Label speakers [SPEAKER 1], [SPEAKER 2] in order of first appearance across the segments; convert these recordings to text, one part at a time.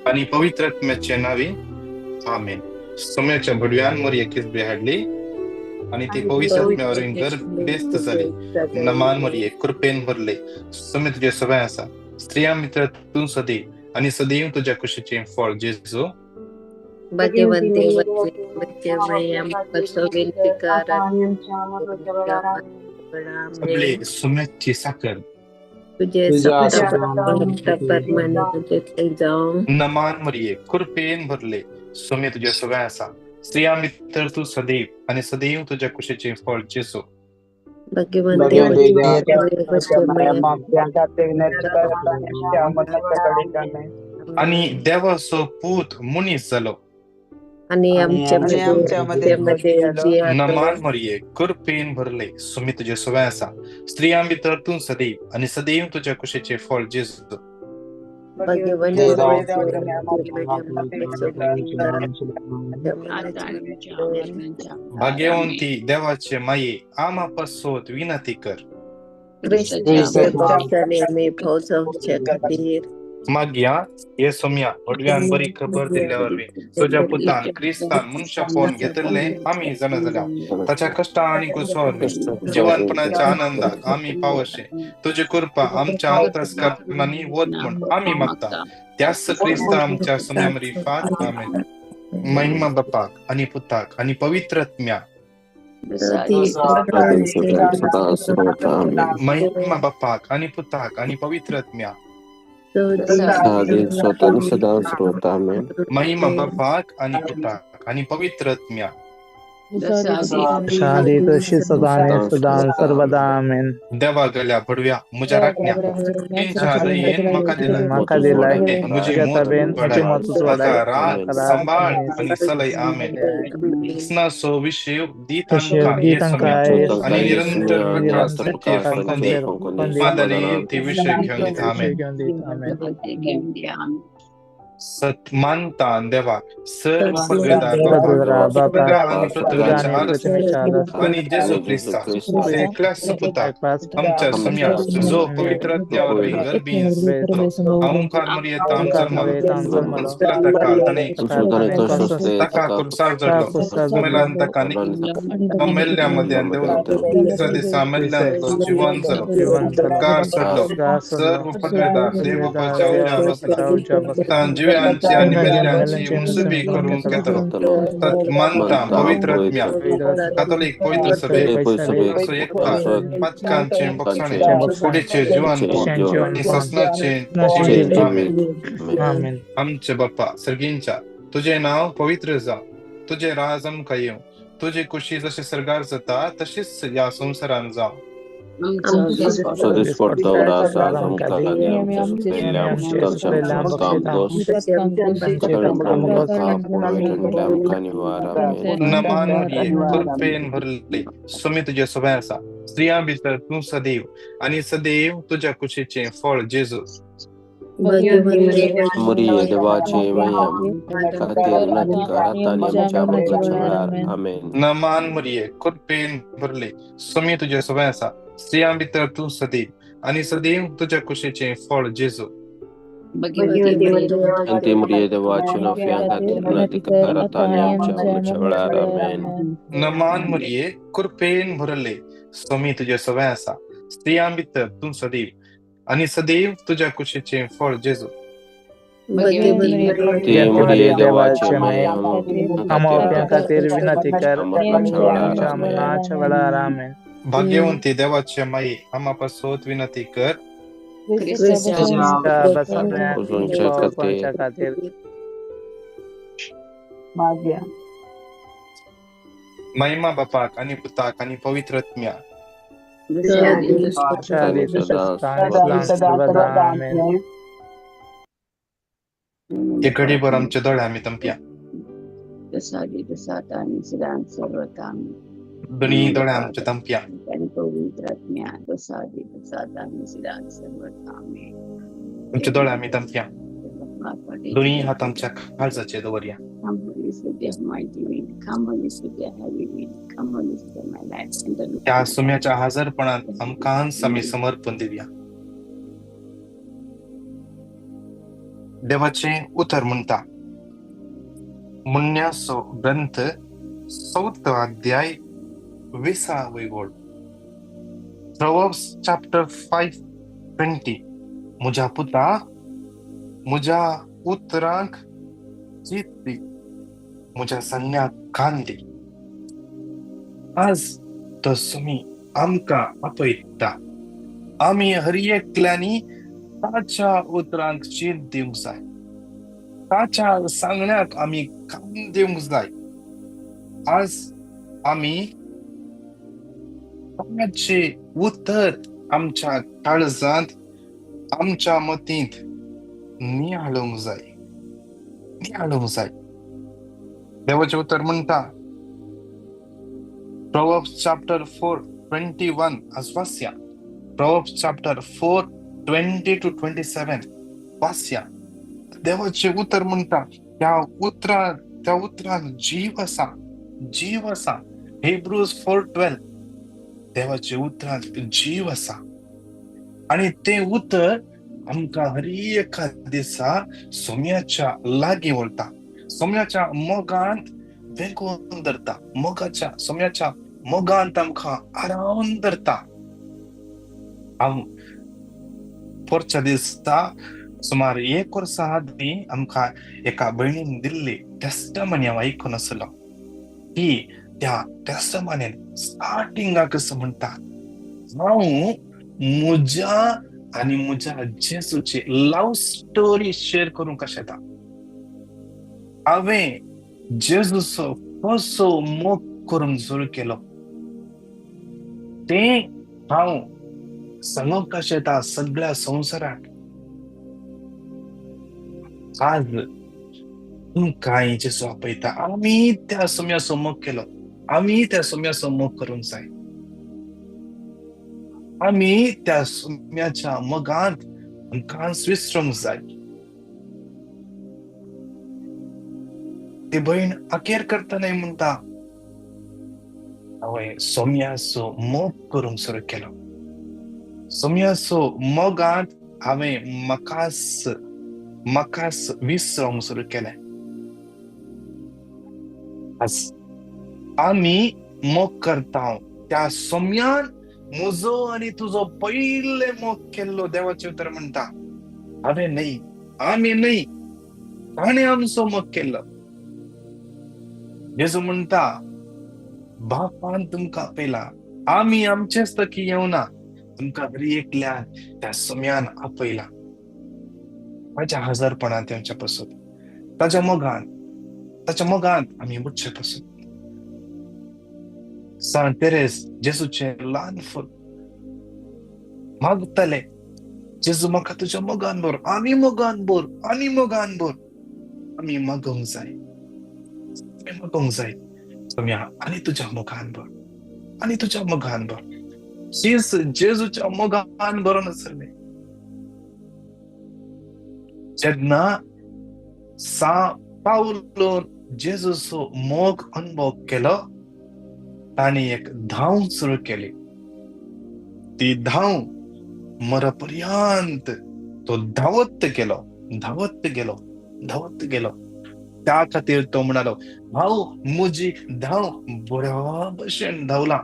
[SPEAKER 1] आनी पवित्र आत्म्याचे नावी आमेन. सोम्याच्या भडव्यान मरिये किसबे हाडली आनी ती पवित्र आत्म्या गर्भेस्त जाली. नमान मरिये, कृपेन भरले, सोम्य तुजे सवय आसा, स्त्रियां भितर तूं सदैव आनी सदैव तुज्या कुशीचें फळ जेजू. सगळे सुम्याची साखर नमान मरिये, कृपेन भरले, सोम्य तुजे सवय आसा, स्त्रियां भितर तूं सदैव आनी सदैव तुज्या कुशीचें फळ जेजू. आनी देवाचो पूत मनीस जालो
[SPEAKER 2] आणि आमच्या मध्ये
[SPEAKER 1] नमान मरिये, कृपेन भरले, सुमी तुजे सवय आसा, स्त्रियां भितर तूं सदैव आनी सदैव तुज्या कुशीचें फळ जेजू. भाग्यवंती देवाचे माये, आमा पासत विनंती कर. मागया हे सोम्या व्हडव्यान बरी खबर दिल्ल्या वरवीं तुज्या पुतान क्रिस्तान मनशापण घेतिल्लें आमी जाणा जाल्या ताच्या कश्टां आनी गुस्सा वरवीं जिवनपणाच्या आनंदाक आमी पावशे तुजी कृपा आमच्या अंतस्करणांनी वत म्हूण आमी मागता. त्याच क्रिस्ता आमच्या सोम्या मरिफात आमेन. महिमा बापाक आनी पुताक आनी पवित्र आत्म्याक. महिमा बापाक आनी पुताक आनी पवित्र आत्म्याक. महिमा बापाक आनी पुताक आनी पवित्र आत्म्याक. देवा गेल्या भडव्या म्हज्या राखण्या तेंच्या दयेन म्हाका दिलाय म्हजी मोत उगडाय रात सांबाळ आनी सलय आमेन. क्रिस्ताचो विशय दी तांकां हे सोम्या आनी निरंतर प्रकाश फंकोंदी मादरेन ती विशय घेवन दिता आमेन. सत मानता देवाक सर्व पदवेदार आनी जेजू क्रिस्ता एकल्याच पुताक आमच्या सोम्या जो पवित्र आत्म्या वरवीं गर्भीन अहंकार मरियेत जल्मलो ताका ताणें ताका कुर्सार जडलो मेलान ताका मेल्ल्या मध्यान देवलो तिसऱ्या दिसा मेल्ल्यांतलो जिवन जालो कार सोडलो सर्व पदवेदार देव बापाच्या उज्या बसला जिव्यांची आनी मेल्ल्यांची मुसबी करूंक येतलो. तत् मानता पवित्र आत्म्या कातोलीक पवित्र सभे असो एकता पातकांचे बक्षाणे कुडीचे जिवनपण आनी ससनाचे जिवीत आमेन. आमचे बाप्पा सर्गींच्या तुजें नांव पवित्र जावं, तुजें राज आमकां येवं, तुजी कुशी जशें सर्गार जाता तशीच ह्या संवसारांत जावं. नमान मरिये, कृपेन भरले, सुमी तुजे सवय आसा, स्त्रियां भितर तूं सदैव आनी सदैव तुज्या कुशीचें फळ जेजू. नमान मरिये, कृपेन भरले, सुमी तुजे सवय आसा, स्त्रियां भितर तूं सदैव आनी सदैव तुज्या कुशीचें फळ जेजू. नमान मरिये, कृपेन भरले, स्वामी तुजे सवय आसा, स्त्रियां भितर तूं सदैव आनी सदैव तुज्या कुशीचें फळ जेजू. भाग्यवंती देवाचे माई, आमा पासत विनंती कर. महिमा बापाक आनी पुताक आनी पवित्र आत्म्याक. एक घडीभर आमचे दोळे आमी तंपया. दोन्ही दोळे आमचे तंपया. आमचे दोळे आमी तंपया. दोन्ही हात आमच्या काळजाचे दवरया. त्या सुम्याच्या हजरपणात आमकांच आमी समर्पण दिवया. देवाचें उतर म्हणटा, मुन्याचो ग्रंथ चवथो अध्याय 20वी ओळ, Proverbs chapter 5:20, म्हज्या पुता म्हज्या उतरांक चीत दी, म्हज्या सांगण्याक कान दी. आज तो सुमी आमकां आपयता, आमी हर एकल्यांनी ताच्या उतरांक चीत दिवंक जाय, ताच्या सांगण्याक आमी कान दिवंक जाय. आज आमी ताचें उतर आमच्या काळजांत, आमच्या मतींत नियाळूंक जाय, नियाळूंक जाय. देवाचें उतर म्हणटा, Proverbs chapter 4:21, आज वाचया. Proverbs chapter 4:20-27 वाचया. देवाचें उतर म्हणटा, त्या उतरान जीव आसा, जीव आसा. Hebrews 4:12, देवाचे उतरान जीव आसा आनी तें उतर आमकां हर एका दिसा सोम्याच्या लागीं व्हरता, सोम्याच्या मोगांत वेंगोवन धरता, मोगाच्या सोम्याच्या मोगांत आमकां आरावन धरता. हांव पोरच्या दिसा सुमार 1 वर्सा आदीं आमकां एका भयणीन दिल्ली टेस्टमनी हांव आयकून आसलो. ती त्या टेस्टमनीन स्टार्टिंगाक कसो म्हणटा, हांव म्हज्या आनी म्हज्या जेजूची लव स्टोरी शेअर करूंक कशें येता. हांवें जेजूचो कसो मोग करूंक सुरू केलो तें हांव सांगूंक कशें येता सगळ्या संवसाराक. आज तुमकां जेजू आपयता, आमी त्या सोम्याचो मोग केलो, आमी त्या सोम्याचो मोग करूंक जाय. आमी त्या सोम्याच्या मोगांत आमकां विसरूंक जाय. ती भयण अखेर करतना म्हणटा, हांवें सोम्याचो मोग करूंक सुरू केलो, सोम्याचो मोगांत हांवें म्हाकाच विसरूंक सुरू केलें. आज आमी मोग करता त्या सोम्यान म्हजो आनी तुजो पयले मोग केल्लो. देवाचें उतर म्हणटा, हांवें न्हय, आमी न्हय, ताणें आमचो मोग केल्लो. जेजू म्हणटा, बापान तुमकां आपयला, आमी आमचेच तकी येवना, तुमकां हर एकल्यान त्या सोम्यान आपयला. ताच्या हजारपणांत येवच्या पासून, ताच्या मोगान, ताच्या मोगांत आमी उठचे पासून. सांत तेरेस जेजूचें ल्हान फूल मागताले, जेजू म्हाका तुज्या मोगान भर, आनी मोगान भर, आनी मोगान भर. आमी मागोंक जाय, आमी मागोंक जाय सोम्या आनी तुज्या मोगान भर, आनी तुज्या मोगान भर. शीस जेजूच्या मोगान भरून आसलें. जेन्ना सा पावलोन जेजूचो मोग अनुभव केलो, ताणें एक धांव सुरू केली. ती धांव मरपर्यंत तो धांवत गेलो, धांवत गेलो, धांवत गेलो. त्या खातीर तो म्हणालो, हांव म्हजी धांव बऱ्या भशेन धांवला,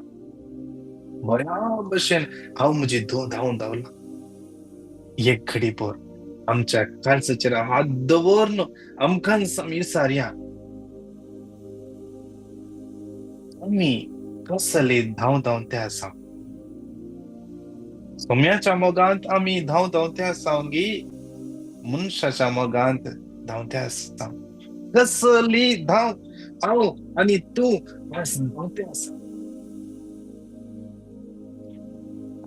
[SPEAKER 1] बऱ्या भशेन हांव म्हजी धांव धांवला. एक घडी भर आमच्या काळजाचेर हात दवरून आमकां आमी विचारया, आमी कसली धांव धांवते आसा? सोम्याच्या मोगांत आमी धांव धांवते आसा गी मनशाच्या मोगांत धांवते आसा? कसली धांव हांव आनी तूं आज धांवते आसा?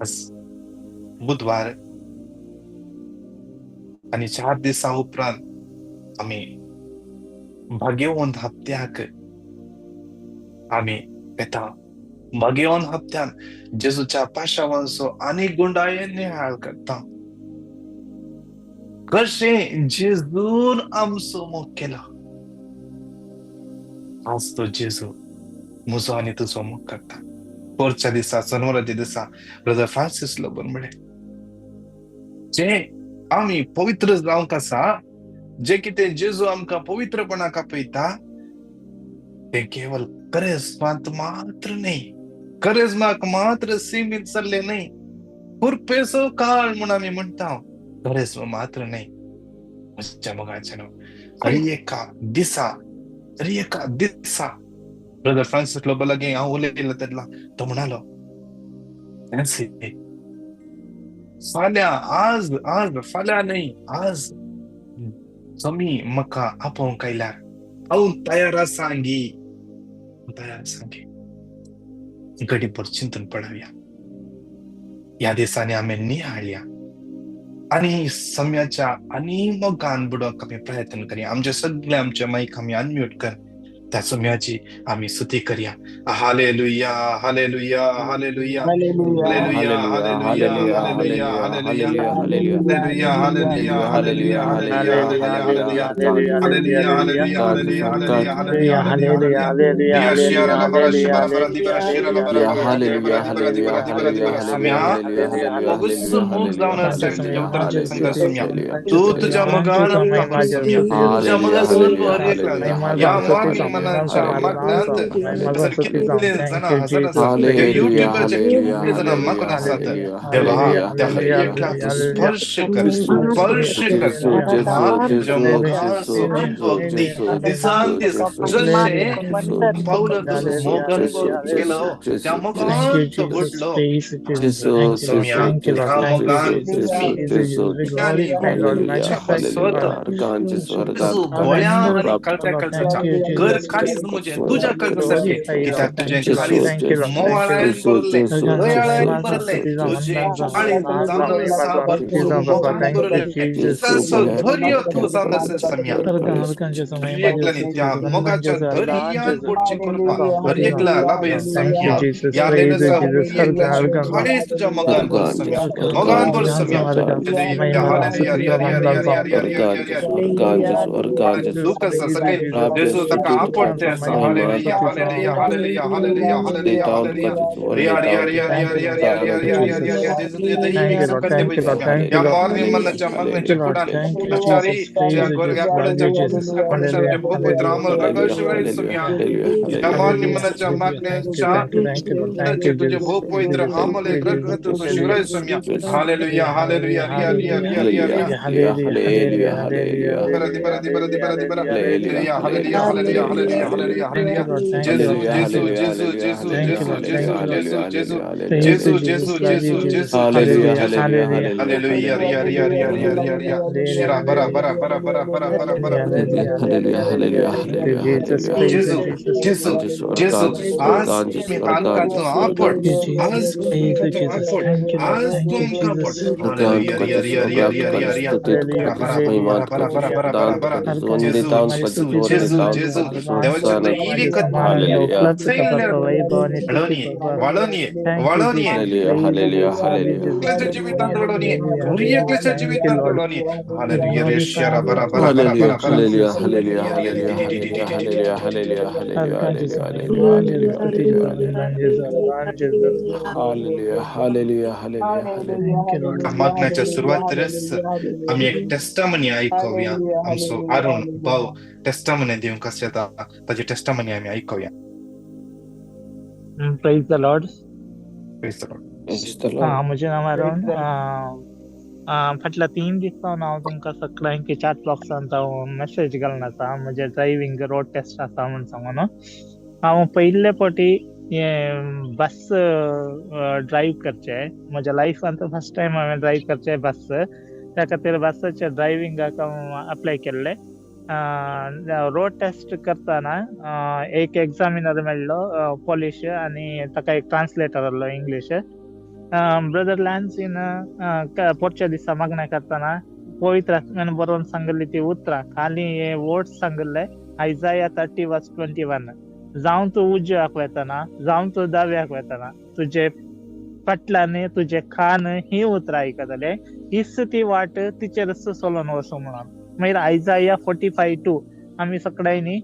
[SPEAKER 1] आज बुधवार आनी 4 दिसां उपरांत आमी भाग्यवंत हप्त्याक आमी येता. भाग्यवंत हप्त्यान जेजूच्या पाशावांचो आनी गुंडायेन निहाळ करता. कशें जेजून आमचो मोग केला, आज तो जेजू म्हजो आनी तुजो मोग करता. पोरच्या दिसा, सनवाराच्या दिसा ब्रदर फ्रांसीस लोबोन म्हळें, जे आमी पवित्र जावंक आसा जे कितें जेजू आमकां पवित्रपणाक आपयता तें केवल करेज्मांत मात्र न्हय, करेज्माक मात्र सीमीत जाल्लें न्हय. कुरपेचो काळ म्हूण आमी म्हणटा, करेज्मा मात्र न्हय. म्हज्या मोगाच्यानो, हर एका दिसा, हर एका दिसा ब्रदर फ्रांसीस लोबो लागीं हांव उलयलो तेन्ना तो म्हणालो, फाल्यां, आज, आज फाल्यां न्हय, आज तुमी म्हाका आपोवंक आयल्यार हांव तयार आसा गी, तयार आसा गी. घडीभर चिंतून पळोवया. ह्या दिसांनी आमी नियाळया आनी सम्याच्या आनी मोगान बुडोवंक आमी प्रयत्न करया. आमचे सगळे आमचे मायक आमी अनम्यूट कर, त्या सम्याची आमी स्तुती करया. Hallelujah, hallelujah, hallelujah, hallelujah, hallelujah, hallelujah, hallelujah, hallelujah, hallelujah, hallelujah, hallelujah, hallelujah, hallelujah, hallelujah, hallelujah, hallelujah. तूं तुज्या मोगान आमकां भर सम्या, तुज्या मोगासून भर एकला ह्या मॉर्निंग मनाच्या मागण्यांत कितले जाणां हजर आसात, युट्यूबाचेर कितले जाणां मागून आसात. देवा, त्या हर एकल्याक तूं स्पर्श कर, स्पर्श कर. तुज्या मोगाचो अनुभव दी दिसान दीस. जशें पावल तुजो मोग अनुभव केलो, त्या मोगान तो बुडलो. सम्या, त्या मोगान तुमी बळ्या आनी कळट्या कळसाच्या कर काळीज म्हजें तुज्या काळजा सारकें, कित्याक तुजें काळीज मोवाळायन भरलें, दयाळायन भरलें, तुजें काळीज जावन आसा भरपूर मोगान भरलें, तसो धैर्य तूं जावन आसा सम्या. हर एकल्यानी त्या मोगाच्या धैर्यान बुडचें करपा, हर एकल्या लाभय सम्या. ह्या लेनसा हर एकल्याचें काळीज तुज्या मोगान भर सम्या, मोगान भर सम्या. दुःख आसा सगळे जेजू ताका आपडते आसा. Hallelujah, hallelujah, hallelujah, hallelujah, hallelujah, hallelujah. Riya Riya Riya Riya Riya Riya Riya Riya Riya Riya Riya. जेजू तुझे दैविक सकते बैठा या मॉर्निंग मन्नाच्या मन्नाच्या कुडान आचारी ज्या गोरग्या कुडाच्या कोणच्या भोव पवित्र अमल रगश सुम्या. या मॉर्निंग मन्नाच्या मागण्याच्या तुझे भोव पवित्र अमल रगत शिवराय सुम्या. हालेलुया, हालेलुया, रिया रिया रिया रिया रिया.
[SPEAKER 3] Hallelujah, hallelujah.
[SPEAKER 1] बरा बरा बरा बरा. Hallelujah, hallelujah, hallelujah, hallelujah, hallelujah, hallelujah. जेजू जेजू जेजू जेजू जेजू जेजू जेजू जेजू जेजू जेजू जेजू जेजू.
[SPEAKER 3] हालेलुया,
[SPEAKER 1] हालेलुया, रिया रिया रिया रिया रिया रिया. शिरा बरा बरा बरा बरा बरा बरा बरा.
[SPEAKER 3] हालेलुया, हालेलुया, हालेलुया.
[SPEAKER 1] जेजू जेजू जेजू, आज मी तांकां आपड, आज आपड, आज तुमकां आपड. हालेलुया, रिया रिया रिया रिया रिया रिया. बरा बरा बरा बरा बरा बरा बरा. जेजू जेजू जेजू, देवाच्या दैविक वाळोनी वाळोनी
[SPEAKER 3] हालेलुया, हालेलुया.
[SPEAKER 1] जिवितांत घडोवनी, हर एकल्याच्या जिवितांत घडोवनी. हालेलुया, रे शरा बरा बरा बरा बरा बरा.
[SPEAKER 3] Hallelujah, hallelujah, hallelujah, hallelujah, hallelujah, hallelujah, hallelujah, hallelujah, hallelujah.
[SPEAKER 1] मागण्याच्या सुरवातीरच आमी एक टेस्टमनी आयकुया. आमचो अरुण भाव टेस्टमनी दिवंक आसता, ताची टेस्टमनी आमी आयकुया.
[SPEAKER 4] Praise the Lord.
[SPEAKER 1] Praise the Lord.
[SPEAKER 4] हा, म्हजें नांव अरुण. फाटल्या 3 दीस सावन हांव तुमकां सगळ्यांक चॅट बॉक्सांत हांव मेसेज घालून आसा. म्हजें ड्रायव्हिंग रोड टेस्ट आसा म्हूण सांगून. हांव पयले फावटी बस ड्रायव्ह करचें, म्हज्या लायफांत फर्स्ट टायम हांवें ड्रायव्ह करचें बस. त्या खातीर बसाच्या ड्रायव्हिंगाक हांव अप्लाय केल्लें. रोड टेस्ट करतना एक एग्जामिनर मेळ्ळो पोलीश, आनी ताका एक ट्रान्सलेटर आहलो इंग्लीश. ब्रदर लॅन्सीन पोटच्या दिसा मागण्या करतना पवित्र आत्म्यान बरोवन सांगिल्ली ती उतरां, खाली हे वर्ड्स सांगिल्ले, आयजाया 30:21. जावं तूं उजव्याक वेतना, जावं तूं दाव्याक वेतना, तुजे फाटल्यान तुजे कान ही उतरां आयकतले, हीच ती वाट तिचेरच चलोवन वचूं म्हणून. मागीर आयजाया 45:2 आमी सगळ्यांनी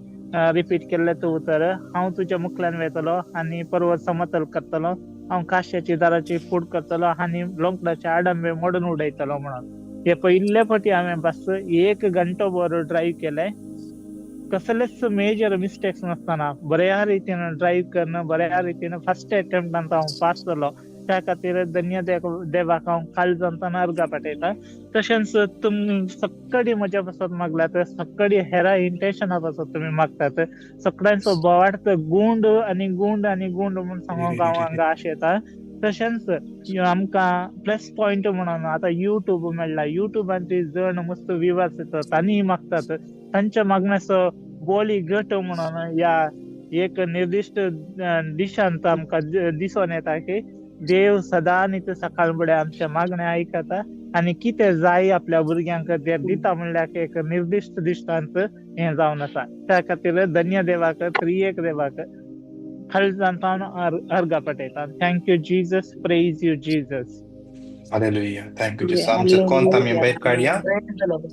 [SPEAKER 4] रिपीट केल्लें तें उतर, हांव तुज्या मुखल्यान वेतलो आनी पर्वत समतल करतलो, हांव काश्याची दाराची फूट करतलो आनी लोंकडाचे आडंबे मोडून उडयतलो म्हणून. हे पयले फावटी हांवें बस 1 गंटो बरो ड्रायव्ह केलें, कसलेच मेजर मिस्टेक्स नासतना बऱ्या रितीन ड्रायव्ह करून बऱ्या रितीन फर्स्ट अटेम्प्टांत हांव पास जालो. त्या खातीर धन्य देवाक हांव काळजांतल्यान अर्गां पाठयता. तशेंच तुमी सगळी म्हज्या पासत मागल्यात, सगळी हेरा इंटेन्शना पासत तुमी मागतात, सगळ्यांचो बोवार्थ गुंड आनी गुंड आनी गुंड म्हूण सांगूंक हांव हांगा आशेता. तशेंच आमकां प्लस पॉयंट म्हणून आतां युट्यूब मेळ्ळा, युट्यूबान जण मस्त विवर्स येतात, तांणी मागतात, तांच्या मागण्याचो बोली गट म्हणून ह्या एक निर्दिश्ट दिशांत आमकां दिसून येता की देव सदां न्ही सकाळ फुडें आमच्या मागणें आयकता आनी कितें जाय आपल्या भुरग्यांक ते दिता म्हणल्यार एक निर्दिश्ट दिश्टांत हें जावन आसा. त्या खातीर धन्य देवाक, त्रिएक देवाक काळजांतल्यान अर्गां पाठयता. Thank you Jesus, praise you Jesus.
[SPEAKER 1] Hallelujah, thank you Jesus. आमच्या कोंत आमी भायर काडया,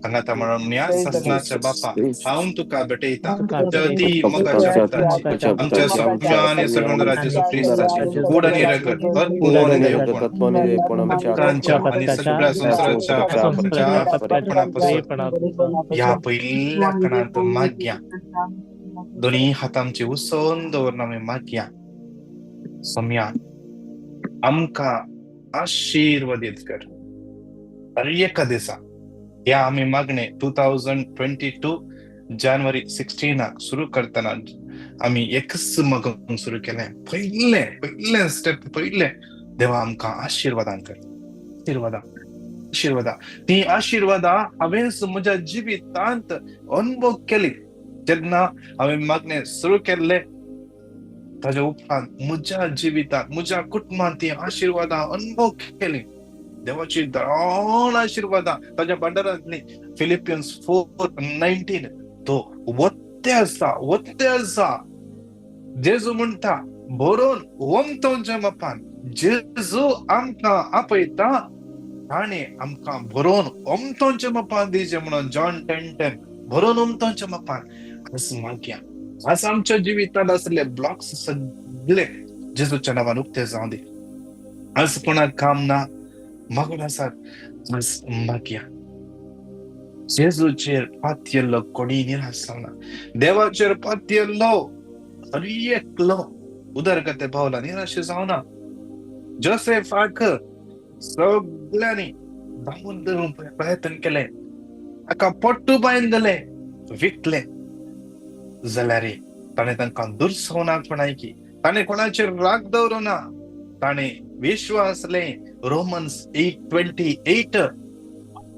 [SPEAKER 1] हांगा म्हणून ससनाच्या बापा हांव तुका भेटयता, ती मोगाच्या पुताची, आमच्या सगळ्या आनी सर्वंदरा जेजू क्रिस्ताची गोड आनी रगत आत्मो आनी सगळ्या संवसाराच्या पापणापासून ह्या पयल्या कणांत मागया. दोनी हात आमचे उसोवन दवरून आमी मागया, सोम्या आमकां आशीर्वादीत कर. हर एका दिसा ह्या आमी मागणे 2022 जानेवारी 16 सुरू करतना आमी एकच मागूंक सुरू केलें. पयलें पयलें स्टेप पयलें देवा आमकां आशिर्वादान कर, आशिर्वादा आशिर्वादा. ती आशिर्वादा हांवें म्हज्या जिवितांत अनुभव केली. जेन्ना हांवें मागणें सुरू केल्लें ताज्या उपरांत म्हज्या जिवितांत म्हज्या कुटुंबांत ती आशिर्वादां अनुभव केली. देवाची धाराळ आशिर्वादां ताज्या भांडारांतली. फिलिपियन्स 4:19 तो वत्ते आसा, वत्ते आसा. जेजू म्हणटा भरून ओमतोंच्या मापान. जेजू आमकां आपयता, ताणें आमकां भरून ओमतोंच्या मापान दिवचें म्हणून जॉन 10:10 भरून ओमतोंच्या मापान. आज मागया, आज आमच्या जिवितांत आसले ब्लॉक्स सगळे जेजूच्या नांवान उक्ते जावं दी. आज कोणाक काम ना मागून आसात, आज मागया. जेजूचेर पातयेल्लो कोणी निराश जावना, देवाचेर पातयेल्लो हर एकलो उदरगते पावला निराश जावना. जोसेफाक सगळ्यांनी दामून धरूंक प्रयत्न केले, ताका पट्टू बांदले, विकले, जाल्यार ताणें तांकां दुर्सवना कोणायकी, ताणें कोणाचेर राग दवरूना, ताणें विश्वासले. रोमन्स 8:28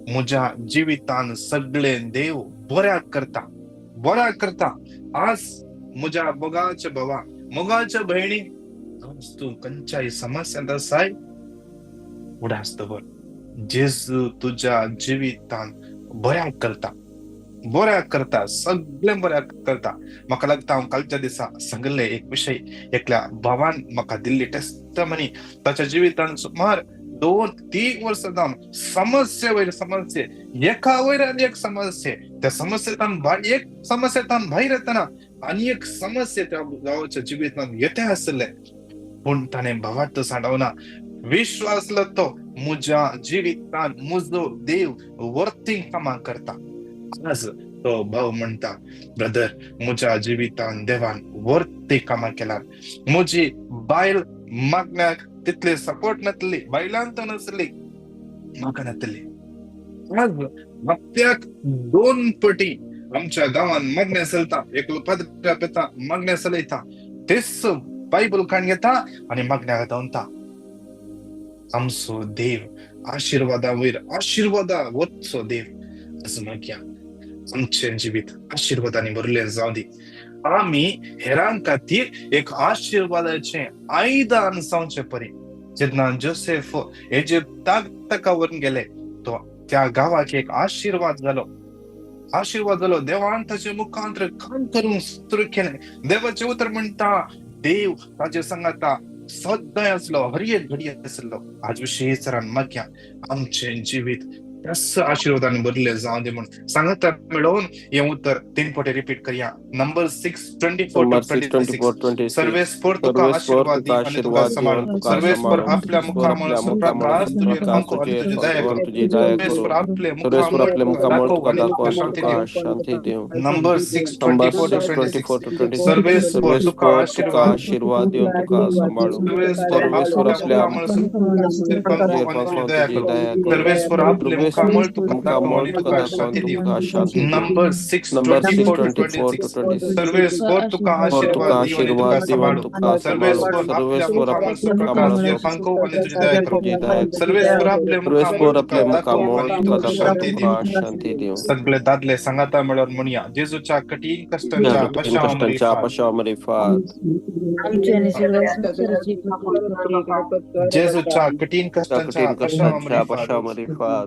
[SPEAKER 1] म्हज्या जिवितान सगळे देव बऱ्याक करता, बऱ्याक करता. आज म्हज्या मोगाच्या भावा, मोगाच्या भयणी, आज तूं खंयच्याय समस्यांत आसाय, उडास दवर, जेजू तुज्या जिवितान बऱ्याक करता, बऱ्याक करता, सगळें बऱ्याक करता. म्हाका लागता हांव कालच्या दिसा सांगिल्लें एक विशय, एकल्या भावान म्हाका दिल्ली टेस्टमनी. ताच्या जिवितान सुमार 2-3 वर्सां जावन समस्ये वयर समस्ये, एका वयर आनी एक समस्ये, त्या समस्येंतल्यान एक समस्येंतल्यान भायर येतना आनी एक समस्या त्या गांवाच्या जिवितान येते आसले. पूण ताणें भावार्थ सांडवना, विश्वासलो तो म्हज्या जिवितान म्हजो देव वर्तींग कामां करता. आज तो भाव म्हणटा, ब्रदर म्हज्या जिवितान देवान वर्ती कामां केला. म्हजी बायल मागण्याक तितले सपोर्ट नासली, बायलान तर नासली, म्हाका नासली. आज हप्त्याक 2 पटी आमच्या गांवान मागण्या चलता. एकलो पाद्र्या येता, मागण्या चलयता, तेच बायबल काण घेता आनी मागण्याक धांवता. आमचो देव आशिर्वादा वयर आशिर्वादा वचचो देव. आज मागया आमचें जिवीत आशिर्वादांनी भरलें जावं दी. आमी हेरां खातीर एक आशिर्वादाचें आयदन जावचें परी. जेन्ना जोसेफ इजिप्ताक ताका व्हरून गेले, तो त्या गांवाक एक आशिर्वाद जालो, आशिर्वाद जालो. देवान ताचे मुखांतर काम करूंक सुरू केलें. देवाचें उतर म्हणटा देव ताचे सांगाता सदांय आसलो, हर एक घडी आसलो. आज विशेष मागया आमचें जिवीत त्याच आशीर्वादाने भरले जावं दे म्हणून सांगता मेळोवन हे उतर 3 फावटी रिपीट करया. Number 6:24
[SPEAKER 3] number
[SPEAKER 1] to
[SPEAKER 3] 6
[SPEAKER 1] 26.
[SPEAKER 3] 24 26.
[SPEAKER 1] सर्वेस्पर तुका
[SPEAKER 3] सर्वेस्पर
[SPEAKER 1] आशीर्वाद
[SPEAKER 3] तुका
[SPEAKER 1] दी आणि तुका
[SPEAKER 3] आशीर्वाद
[SPEAKER 1] सांबाळ.
[SPEAKER 3] दिवन तुका
[SPEAKER 1] सर्वेस्पर
[SPEAKER 3] सांबाळूं.
[SPEAKER 1] आपल्या
[SPEAKER 3] सर्वेस्पर आपल्या
[SPEAKER 1] मुखामळ
[SPEAKER 3] मुखामळ
[SPEAKER 1] प्रकाश तुजेर
[SPEAKER 3] प्रकाश
[SPEAKER 1] फांको आणि
[SPEAKER 3] तुजेर
[SPEAKER 1] तुजी दया
[SPEAKER 3] फांको
[SPEAKER 1] करूं.
[SPEAKER 3] आणि तुजी दया करूं.
[SPEAKER 1] सर्वेस्पर आपले
[SPEAKER 3] सर्वेस्पर
[SPEAKER 1] मुखामळ
[SPEAKER 3] आपले
[SPEAKER 1] तुका
[SPEAKER 3] मुखामळ
[SPEAKER 1] दाखोव
[SPEAKER 3] तुका
[SPEAKER 1] आणि
[SPEAKER 3] दाखोव
[SPEAKER 1] तुका
[SPEAKER 3] आणि
[SPEAKER 1] शांती
[SPEAKER 3] तुका
[SPEAKER 1] दिवं.
[SPEAKER 3] शांती दिवं.
[SPEAKER 1] Number
[SPEAKER 3] number
[SPEAKER 1] 6:24 to
[SPEAKER 3] 6
[SPEAKER 1] 26.
[SPEAKER 3] 24 to 26.
[SPEAKER 1] सर्वेस्पर तुका
[SPEAKER 3] सर्वेस्पर तुका
[SPEAKER 1] आशीर्वाद,
[SPEAKER 3] आशीर्वाद दिवन तुका सांबाळूं.
[SPEAKER 1] सर्वेस्पर
[SPEAKER 3] सर्वेस्पर
[SPEAKER 1] आपल्या
[SPEAKER 3] आपल्या
[SPEAKER 1] मुखामळ तुजेर फांको
[SPEAKER 3] तुजेर
[SPEAKER 1] आणि
[SPEAKER 3] फांको
[SPEAKER 1] तुजी दया
[SPEAKER 3] तुजी
[SPEAKER 1] करूं.
[SPEAKER 3] दया करूं.
[SPEAKER 1] सर्वेस्पर आपले मुखामळ तुका दाखोव
[SPEAKER 3] मुखामळ
[SPEAKER 1] आणि
[SPEAKER 3] तुका
[SPEAKER 1] तुका
[SPEAKER 3] दाखोव
[SPEAKER 1] शांती
[SPEAKER 3] आणि
[SPEAKER 1] दिवं.
[SPEAKER 3] तुका शांती दिवं.
[SPEAKER 1] Number
[SPEAKER 3] number 6
[SPEAKER 1] 6:24 to
[SPEAKER 3] 24 to
[SPEAKER 1] 26.
[SPEAKER 3] 26.
[SPEAKER 1] सर्वेस्पर तुका
[SPEAKER 3] पर तुका
[SPEAKER 1] आशीर्वाद दिवं आणि तुका
[SPEAKER 3] आशीर्वाद दिवन
[SPEAKER 1] सांबाळूं.
[SPEAKER 3] तुका सांबाळूं.
[SPEAKER 1] सर्वेस्पर आपल्या
[SPEAKER 3] सर्वेस्पर
[SPEAKER 1] मुखामळ
[SPEAKER 3] मुखामळ
[SPEAKER 1] प्रकाश तुजेर फांको आणि तुजी दया करूं.
[SPEAKER 3] तुजी दया करूं.
[SPEAKER 1] सर्वेस्पर आपले मुखामळ
[SPEAKER 3] सर्वेस्पर
[SPEAKER 1] तुका
[SPEAKER 3] आपल्या
[SPEAKER 1] दाखोव
[SPEAKER 3] मुखामळ
[SPEAKER 1] आणि
[SPEAKER 3] तुका
[SPEAKER 1] तुका
[SPEAKER 3] दाखोव
[SPEAKER 1] शांती
[SPEAKER 3] तुका
[SPEAKER 1] दिवं.
[SPEAKER 3] शांती दिवं.
[SPEAKER 1] सगळे दादले सांगाता मेळोवन म्हणया, जेजूच्या कठीण
[SPEAKER 3] त्या
[SPEAKER 1] कश्टांच्या
[SPEAKER 3] कठीण
[SPEAKER 1] पशाव
[SPEAKER 3] कश्टांच्या
[SPEAKER 1] मरिफात.
[SPEAKER 3] पशाव मरिफात.
[SPEAKER 5] आमची आणि सगळ्या संसाराची
[SPEAKER 1] जेजूच्या कठीण
[SPEAKER 3] त्या
[SPEAKER 1] कश्टांच्या
[SPEAKER 3] कठीण
[SPEAKER 1] पशाव
[SPEAKER 3] कश्टांच्या
[SPEAKER 1] मरिफात.
[SPEAKER 3] पशाव मरिफात.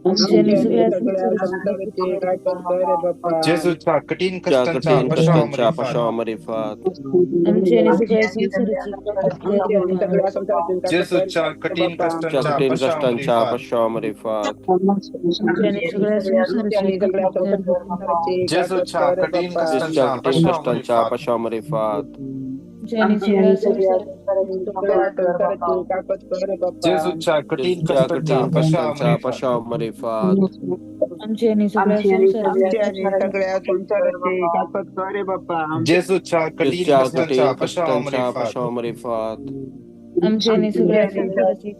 [SPEAKER 5] आमची आणि सगळ्या संसाराची
[SPEAKER 1] जेजूच्या कठीण
[SPEAKER 3] त्या
[SPEAKER 1] कश्टांच्या
[SPEAKER 3] कठीण
[SPEAKER 1] पशाव
[SPEAKER 3] कश्टांच्या
[SPEAKER 1] मरिफात.
[SPEAKER 3] पशाव मरिफात.
[SPEAKER 5] आमची आणि सगळ्या संसाराची
[SPEAKER 1] जेजूच्या कठीण
[SPEAKER 3] त्या
[SPEAKER 1] कश्टांच्या
[SPEAKER 3] कठीण
[SPEAKER 1] पशाव
[SPEAKER 3] कश्टांच्या
[SPEAKER 1] मरिफात.
[SPEAKER 3] पशाव मरिफात.
[SPEAKER 5] आमची आणि सगळ्या संसाराची
[SPEAKER 1] जेजूच्या कठीण
[SPEAKER 3] जेजूच्या
[SPEAKER 1] कश्टांच्या
[SPEAKER 3] कठीण
[SPEAKER 1] पशाव
[SPEAKER 3] कश्टांच्या
[SPEAKER 1] मरिफात.
[SPEAKER 3] पशाव मरिफात.
[SPEAKER 5] आमची आणि सगळ्या संसाराची
[SPEAKER 1] जेजूच्या कठीण
[SPEAKER 3] जेजूच्या
[SPEAKER 1] कश्टांच्या
[SPEAKER 3] कठीण
[SPEAKER 1] पशाव
[SPEAKER 3] कश्टांच्या
[SPEAKER 1] मरिफात.
[SPEAKER 3] पशाव मरिफात.
[SPEAKER 5] आमची आणि सगळ्या संसाराची
[SPEAKER 1] जेजूच्या कठीण
[SPEAKER 3] जेजूच्या
[SPEAKER 1] कश्टांच्या
[SPEAKER 3] कठीण
[SPEAKER 1] पशाव
[SPEAKER 3] कश्टांच्या
[SPEAKER 1] मरिफात.
[SPEAKER 3] पशाव मरिफात.
[SPEAKER 5] आमची आणि सगळ्या संसाराची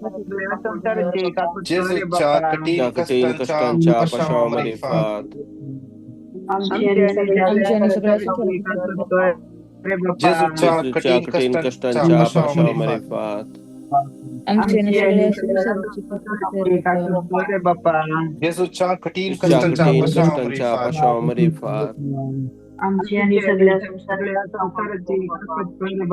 [SPEAKER 1] जेजूच्या कठीण
[SPEAKER 3] त्या कठीण
[SPEAKER 1] कश्टांच्या
[SPEAKER 3] कश्टांच्या
[SPEAKER 1] पशाव
[SPEAKER 3] पशाव
[SPEAKER 1] मरिफात.
[SPEAKER 3] मरिफात.
[SPEAKER 5] आमची आणि सगळ्या संसाराची
[SPEAKER 1] जेजूच्या
[SPEAKER 3] जेजूच्या
[SPEAKER 1] कठीण
[SPEAKER 3] कठीण
[SPEAKER 1] कश्टांच्या
[SPEAKER 3] कश्टांच्या
[SPEAKER 1] पशाव
[SPEAKER 3] पशाव
[SPEAKER 1] मरिफात.
[SPEAKER 3] मरिफात.
[SPEAKER 5] आमची आणि सगळ्या संसाराची
[SPEAKER 1] जेजूच्या कठीण
[SPEAKER 3] जेजूच्या
[SPEAKER 1] कश्टांच्या
[SPEAKER 3] कठीण
[SPEAKER 1] पशाव
[SPEAKER 3] कश्टांच्या
[SPEAKER 1] मरिफात.
[SPEAKER 3] पशाव मरिफात.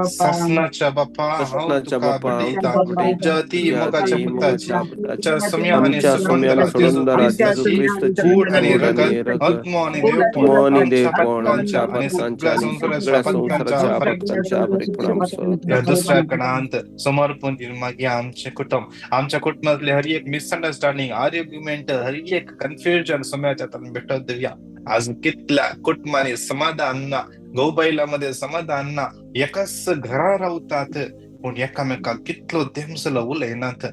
[SPEAKER 1] सासनाच्या बापा हांव
[SPEAKER 3] कृष्णाच्या
[SPEAKER 1] तुका
[SPEAKER 3] बापा हांव
[SPEAKER 1] भेटयता,
[SPEAKER 3] तुका भेटयता,
[SPEAKER 1] तुज्या अती
[SPEAKER 3] तुज्या
[SPEAKER 1] मोगाच्या
[SPEAKER 3] अती
[SPEAKER 1] पुताची,
[SPEAKER 3] मोगाच्या पुताची,
[SPEAKER 1] आमच्या सम्या आनी
[SPEAKER 3] आमच्या सम्या
[SPEAKER 1] सोडून
[SPEAKER 3] आनी सोडूनदारा
[SPEAKER 1] जेजू
[SPEAKER 3] जेजू
[SPEAKER 1] क्रिस्ताची
[SPEAKER 3] क्रिस्ताची
[SPEAKER 1] कूड आनी
[SPEAKER 3] कूड
[SPEAKER 1] रगत,
[SPEAKER 3] आनी रगत,
[SPEAKER 1] आत्मो आनी
[SPEAKER 3] आत्मो
[SPEAKER 1] देवपण
[SPEAKER 3] आनी
[SPEAKER 1] आमच्या
[SPEAKER 3] देवपण आमच्या
[SPEAKER 1] पातकांच्या आनी
[SPEAKER 3] पातकांच्या
[SPEAKER 1] सगळ्या
[SPEAKER 3] आनी
[SPEAKER 1] संवसाराच्या
[SPEAKER 3] सगळ्या
[SPEAKER 1] पातकांच्या
[SPEAKER 3] संवसाराच्या
[SPEAKER 1] फारीक
[SPEAKER 3] पातकांच्या फारीकपणासत.
[SPEAKER 1] ह्या दुसऱ्या कणांत समर्पण दिवन मागीर आमचें कुटुंब, आमच्या कुटुंबांतले हर एक मिसअंडरस्टँडींग, आर्ग्युमेंट, हर एक कन्फ्युजन सम्याच्या हातान भेटत दिवया. आज कितल्या कुटुंबांनी समाधान ना, घोव बायलां समाधान ना, एकाच घरा रावतात पूण एकामेकाक कितलो तेमसलो उलयनात,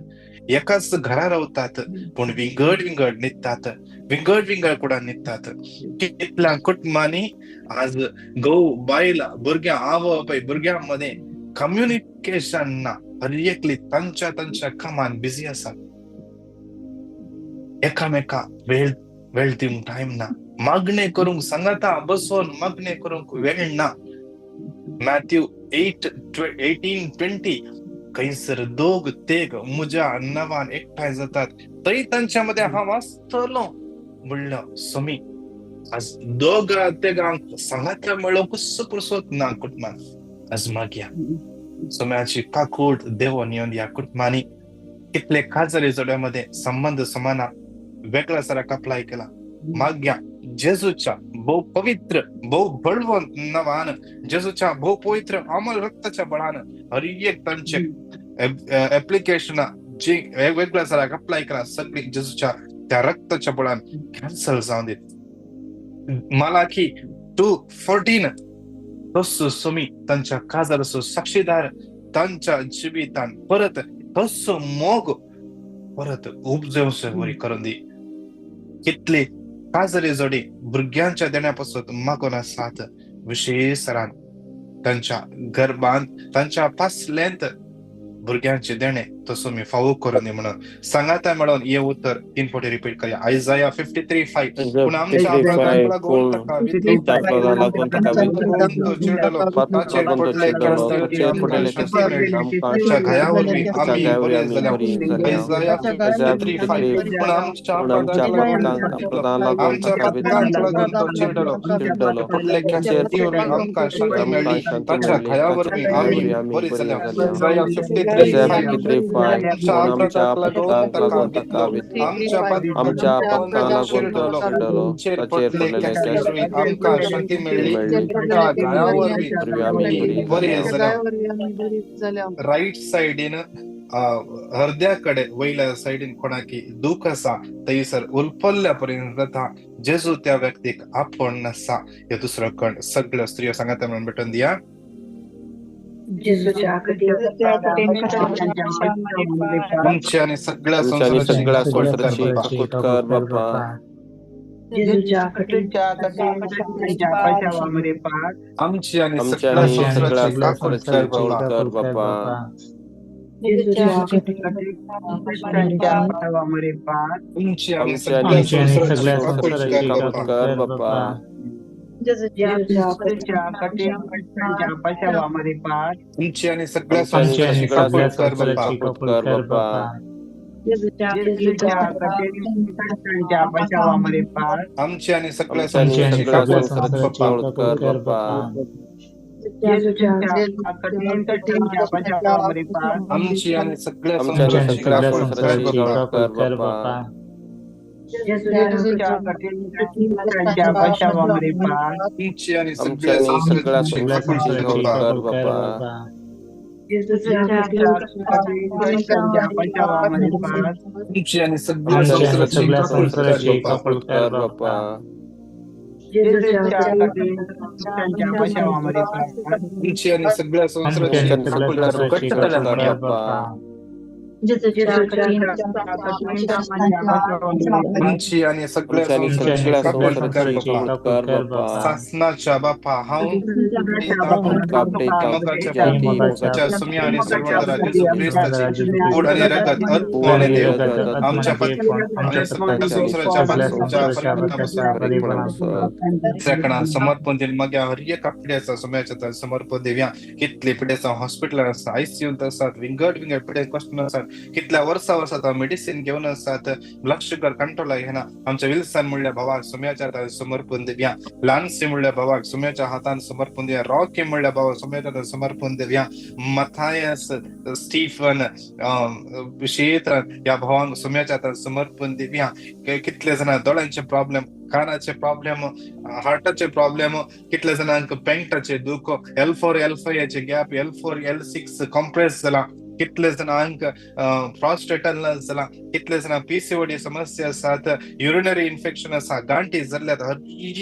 [SPEAKER 1] एकाच घरा रावतात पूण विंगड विंगड न्हिदतात, विंगड विंगड कुडान न्हिदतात. कितल्या कुटुंबांनी आज घोव बायल भुरग्यां आवय बापाय भुरग्यां मदें कम्युनिकेशन ना, हर एकली तांच्या तांच्या कामान बिजी आसात, एकामेका वेळ वेळ दिवंक टायम ना, मागणें करूंक सांगाता बसोन मागणें करूंक वेळ ना. मॅथ्यू 8:18-20 खंयसर दोग तेग म्हज्या नांवान एकठांय जातात थंय तांच्या मदें हांव आसतलो म्हणलो स्वामी. आज दोग तेगांक सांगाता मेळोवंक पुरसोत ना कुटुंबान. आज मागया सोम्याची काकूट देवोन येवन ह्या कुटुंबांनी कितले काजरी जोड्या मदें संबंद समाना वेगळ्या साराक अप्लाय केला. मागया जेजूच्या भोव पवित्र भोव बळवंत नांवान, जेजूच्या भोव पवित्र अमल रक्ताच्या बळान हर एक तांचे एप्लिकेशनां जी वेगवेगळ्या साराक अप्लाय केला सगळी जेजूच्या त्या रक्ताच्या बळान कॅन्सल जावन दीत. मालाकी 2:14 तसो स्वामी तांच्या काजाराचो साक्षीदार तांच्या जिवितान परत तसो मोग परत उपजवचे वरी करून दी. कितले काजरे जोडी भुरग्यांच्या देण्या पासून मागून आसात, विशेष तांच्या गर्भांत तांच्या पासलेंत भुरग्यांचे देणे तसो मी फावो करून दी म्हणून सांगाता मेळोवन हे उतर 3 फावटी रिपीट करया. आयजाया 53:5 पूण आमच्या अपराधांक
[SPEAKER 3] 53:5
[SPEAKER 1] लागून
[SPEAKER 3] पूण
[SPEAKER 1] ताका विद्रूप
[SPEAKER 3] आमच्या अपराधांक लागून ताका
[SPEAKER 1] लागून तो चिरडलो,
[SPEAKER 3] पातकांक
[SPEAKER 1] ताचेर
[SPEAKER 3] लागून तो
[SPEAKER 1] पडले
[SPEAKER 3] चिरडलो,
[SPEAKER 1] ख्यास्ती
[SPEAKER 3] ताचेर
[SPEAKER 1] आमकां
[SPEAKER 3] पडलेले
[SPEAKER 1] शांती मेळ्ळी,
[SPEAKER 3] आमकां
[SPEAKER 1] ताच्या घाया वरवीं
[SPEAKER 3] ताच्या
[SPEAKER 1] आमी
[SPEAKER 3] घाया
[SPEAKER 1] बरे
[SPEAKER 3] वरवीं आमी
[SPEAKER 1] जाल्या.
[SPEAKER 3] बरी जाल्या.
[SPEAKER 1] आयजाया
[SPEAKER 3] आयजाया
[SPEAKER 1] 53:5 पूण आमच्या
[SPEAKER 3] 53:5 पूण आमच्या
[SPEAKER 1] अपराधांक लागून
[SPEAKER 3] अपराधांक लागून
[SPEAKER 1] आमच्या
[SPEAKER 3] ताका
[SPEAKER 1] पातकांक लागून तो चिरडलो,
[SPEAKER 3] चिरडलो,
[SPEAKER 1] पडले
[SPEAKER 3] ताचेर
[SPEAKER 1] ख्यास्ती वरवीं आमकां शांती
[SPEAKER 3] आमकां
[SPEAKER 1] मेळ्ळी,
[SPEAKER 3] शांती
[SPEAKER 1] ताच्या
[SPEAKER 3] मेळ्ळी,
[SPEAKER 1] घाया
[SPEAKER 3] ताच्या
[SPEAKER 1] वरवीं
[SPEAKER 3] घाया
[SPEAKER 1] आमी
[SPEAKER 3] वरवीं आमी
[SPEAKER 1] बरे
[SPEAKER 3] बरी
[SPEAKER 1] जाल्या.
[SPEAKER 3] जाल्या.
[SPEAKER 1] आयजाया
[SPEAKER 3] आयजाया
[SPEAKER 1] 53:5
[SPEAKER 3] 53:5
[SPEAKER 1] आमच्या
[SPEAKER 3] पूण आमच्या
[SPEAKER 1] अपराधांक लागून
[SPEAKER 3] अपराधांक
[SPEAKER 1] ताका
[SPEAKER 3] लागून ताका
[SPEAKER 1] विद्लो,
[SPEAKER 3] विद्लो,
[SPEAKER 1] आमच्या
[SPEAKER 3] आमच्या
[SPEAKER 1] पातकांक लागून
[SPEAKER 3] पातकांक
[SPEAKER 1] तो
[SPEAKER 3] लागून तो
[SPEAKER 1] चिरडलो,
[SPEAKER 3] चिरडलो,
[SPEAKER 1] ताचेर
[SPEAKER 3] ताचेर
[SPEAKER 1] पडले
[SPEAKER 3] पडलेले
[SPEAKER 1] ख्यास्ती
[SPEAKER 3] ख्यास्ती
[SPEAKER 1] वरवीं आमकां शांती मेळ्ळी,
[SPEAKER 3] मेळ्ळी,
[SPEAKER 1] ताच्या घाया वरवीं
[SPEAKER 3] वरवीं आमी
[SPEAKER 1] आमी
[SPEAKER 3] बरी
[SPEAKER 1] बरे
[SPEAKER 3] जाल्या.
[SPEAKER 1] जाल्या. राईट सायडीन हरद्या कडेन वयल्या सायडीन कोणाकी दूख आसा थंयसर उलपल्ल्या पर्यंत जाता. जेजू त्या व्यक्तीक आपोवन आसा. हे दुसरो खंड सगळ्यो स्त्रियो सांगाता म्हणून भेटून दिया. आमची आणि सगळ्या संसाराची काकूत कर बापा. आमची आणि सगळ्या संसाराची काकूत कर बापा. आमची आणि सगळ्या संसाराची काकूत कर बापा. आमची आणि सगळ्या संसाराची काकूत कर बापा. आमची आणि सगळ्या संसाराची काकूत कर बापा. आमची आणि सगळ्या संसाराची काकूत कर बापा. आमची आणि सगळ्या संसाराची काकूत कर बापा. आमची आणि सगळ्या संसाराची काकूत कर बापा. आमची आणि सगळ्या संसाराची काकूत कर बापा. आमची आणि सगळ्या संसाराची काकूत कर बापा. सासनाच्या बापा हांव सुम्या आणि सर्वोदरा जेजू क्रिस्ताची गोड आणि रगत आत्मो आणि देव आमच्या आणि सगळ्या संसाराच्या परिपूर्णापासून दुसऱ्याकडे समर्पण दिल. मग हर एका पिढ्याचा सुम्याच्या समर्पण देव्या. कितले पिढ्याचा हॉस्पिटल आसा, आयसीयूंत आसात, विंगड विंगड पिढ्या कश्ट आसात, कितल्या वर्सा वर्सां मेडिसिन घेवन आसात, ब्लड शुगर कंट्रोल घेना. आमच्या विल्सन म्हणल्या भावाक सुम्याच्या हातान समर्पण दिवया. लान्सी म्हणल्या भावाक सुम्याच्या हातान समर्पण दिवया. रॉकी म्हणल्या भावाक सुम्याच्या हातान समर्पण दिवया. मथायस स्टीफन क्षेत्र ह्या भावांक सुम्याच्या हातान समर्पण दिवया. कितले जाणां दोळ्यांचे प्रॉब्लेम, कानाचे प्रॉब्लेम, हार्टाचे प्रॉब्लेम, कितले जाणांक पेंटाचे दुःख, L4 L5 gap, L4 L6 compress जाला, कितले जाणांक प्रॉस्टेटल जाला, कितले जाणांक पीसीओडी समस्या आसात, युरिनरी इन्फेक्शन आसा, गांठी जाल्ल्यात. हर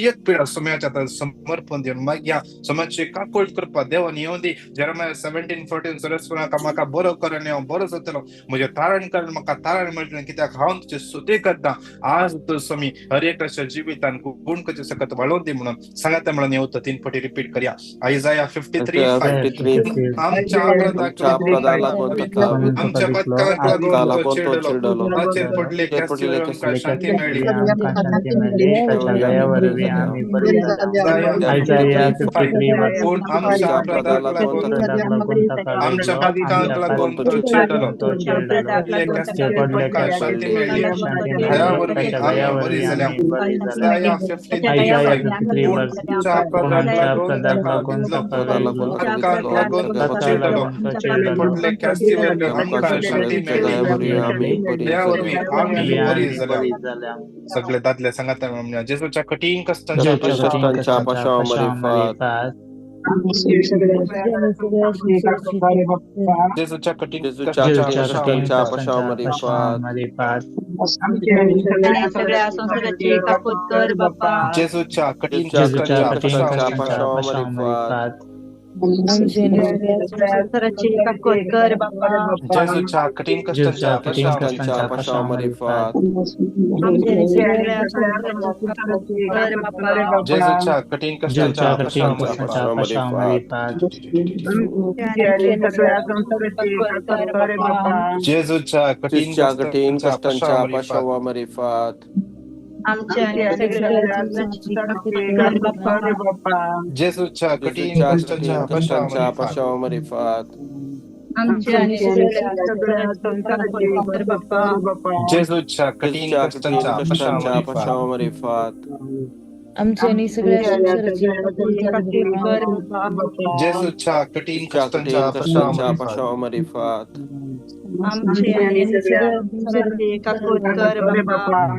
[SPEAKER 1] एक पिडा सुम्याच्या हातान समर्पण दिवन मागया सुम्याची काकूट करपा देवान येवं दी. जेरमाया 17:14 सरस्वनाका म्हाका बरो कर आनी हांव बरो जातलो, म्हजें तारण कर म्हाका तारण मेळटलें, कित्याक हांव तुजें स्तुती करता. आज तूं स्वामी हर एकाच्या जिवितान गुण कचे सकत वाळोवन दी म्हणून सांगाता म्हणून येवता. 3 फावटी रिपीट करया. आयजाया 53:5. आमच्या आमच्या पत्कांक लागून तो चिरडलो, ताचेर पडले ख्यास्तीवरवीं आमकां शांती मेळ्ळी. पूण आमच्या अपराधाक लागून आमच्या पत्कांक लागून तो चिरडलो, पडले ख्यास्तीवरवीं आमकां शांती मेळ्ळी, दया वरवीं आमी बरी जाल्या. आयजाया 53:5. पूण आमच्या अपराधाक लागून ताका विंधलो, पत्कांक लागून तो चिरडलो, पडले ख्यास्तीवरवीं आमकां शांती मेळ्ळी, दया वरवीं आमी बरी जाल्या. सगळे दादले सांगाता म्हणून जेजूच्या कठीण कश्टांच्या जेजूच्या कठीण कश्टांच्या जेजूच्या कठीण कश्टांच्या जेजूच्या कठीण कश्टांच्या जेजूच्या कठीण कश्टांच्या जेजूच्या कठीण कश्टांच्या जेजूच्या कठीण कश्टांच्या जेजूच्या कठीण कश्टांच्या जेजूच्या कठीण कश्टांच्या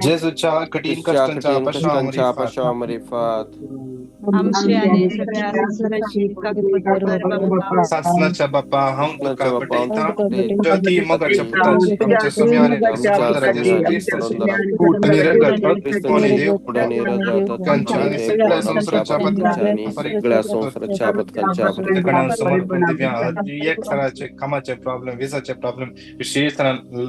[SPEAKER 1] जेजूच्या कठीण कश्टांच्या
[SPEAKER 6] आमची आनी सगळ्या संवसाराची काकुळट कर बापा.
[SPEAKER 1] सासनाच्या बापा, हांव तुका भेटयतां, तुज्या अती मोगाच्या पुताची, आमच्या स्वामी आनी सुंदर जेजू क्रिस्ताची कूड आनी रगत, आत्मो आनी देव तांच्या आनी सगळ्या संवसाराच्या
[SPEAKER 3] सगळ्या
[SPEAKER 1] पत्कांच्या समर्पण दिव्या. एक सराचे कामाचे प्रॉब्लेम, विसाचे प्रॉब्लेम, विशेष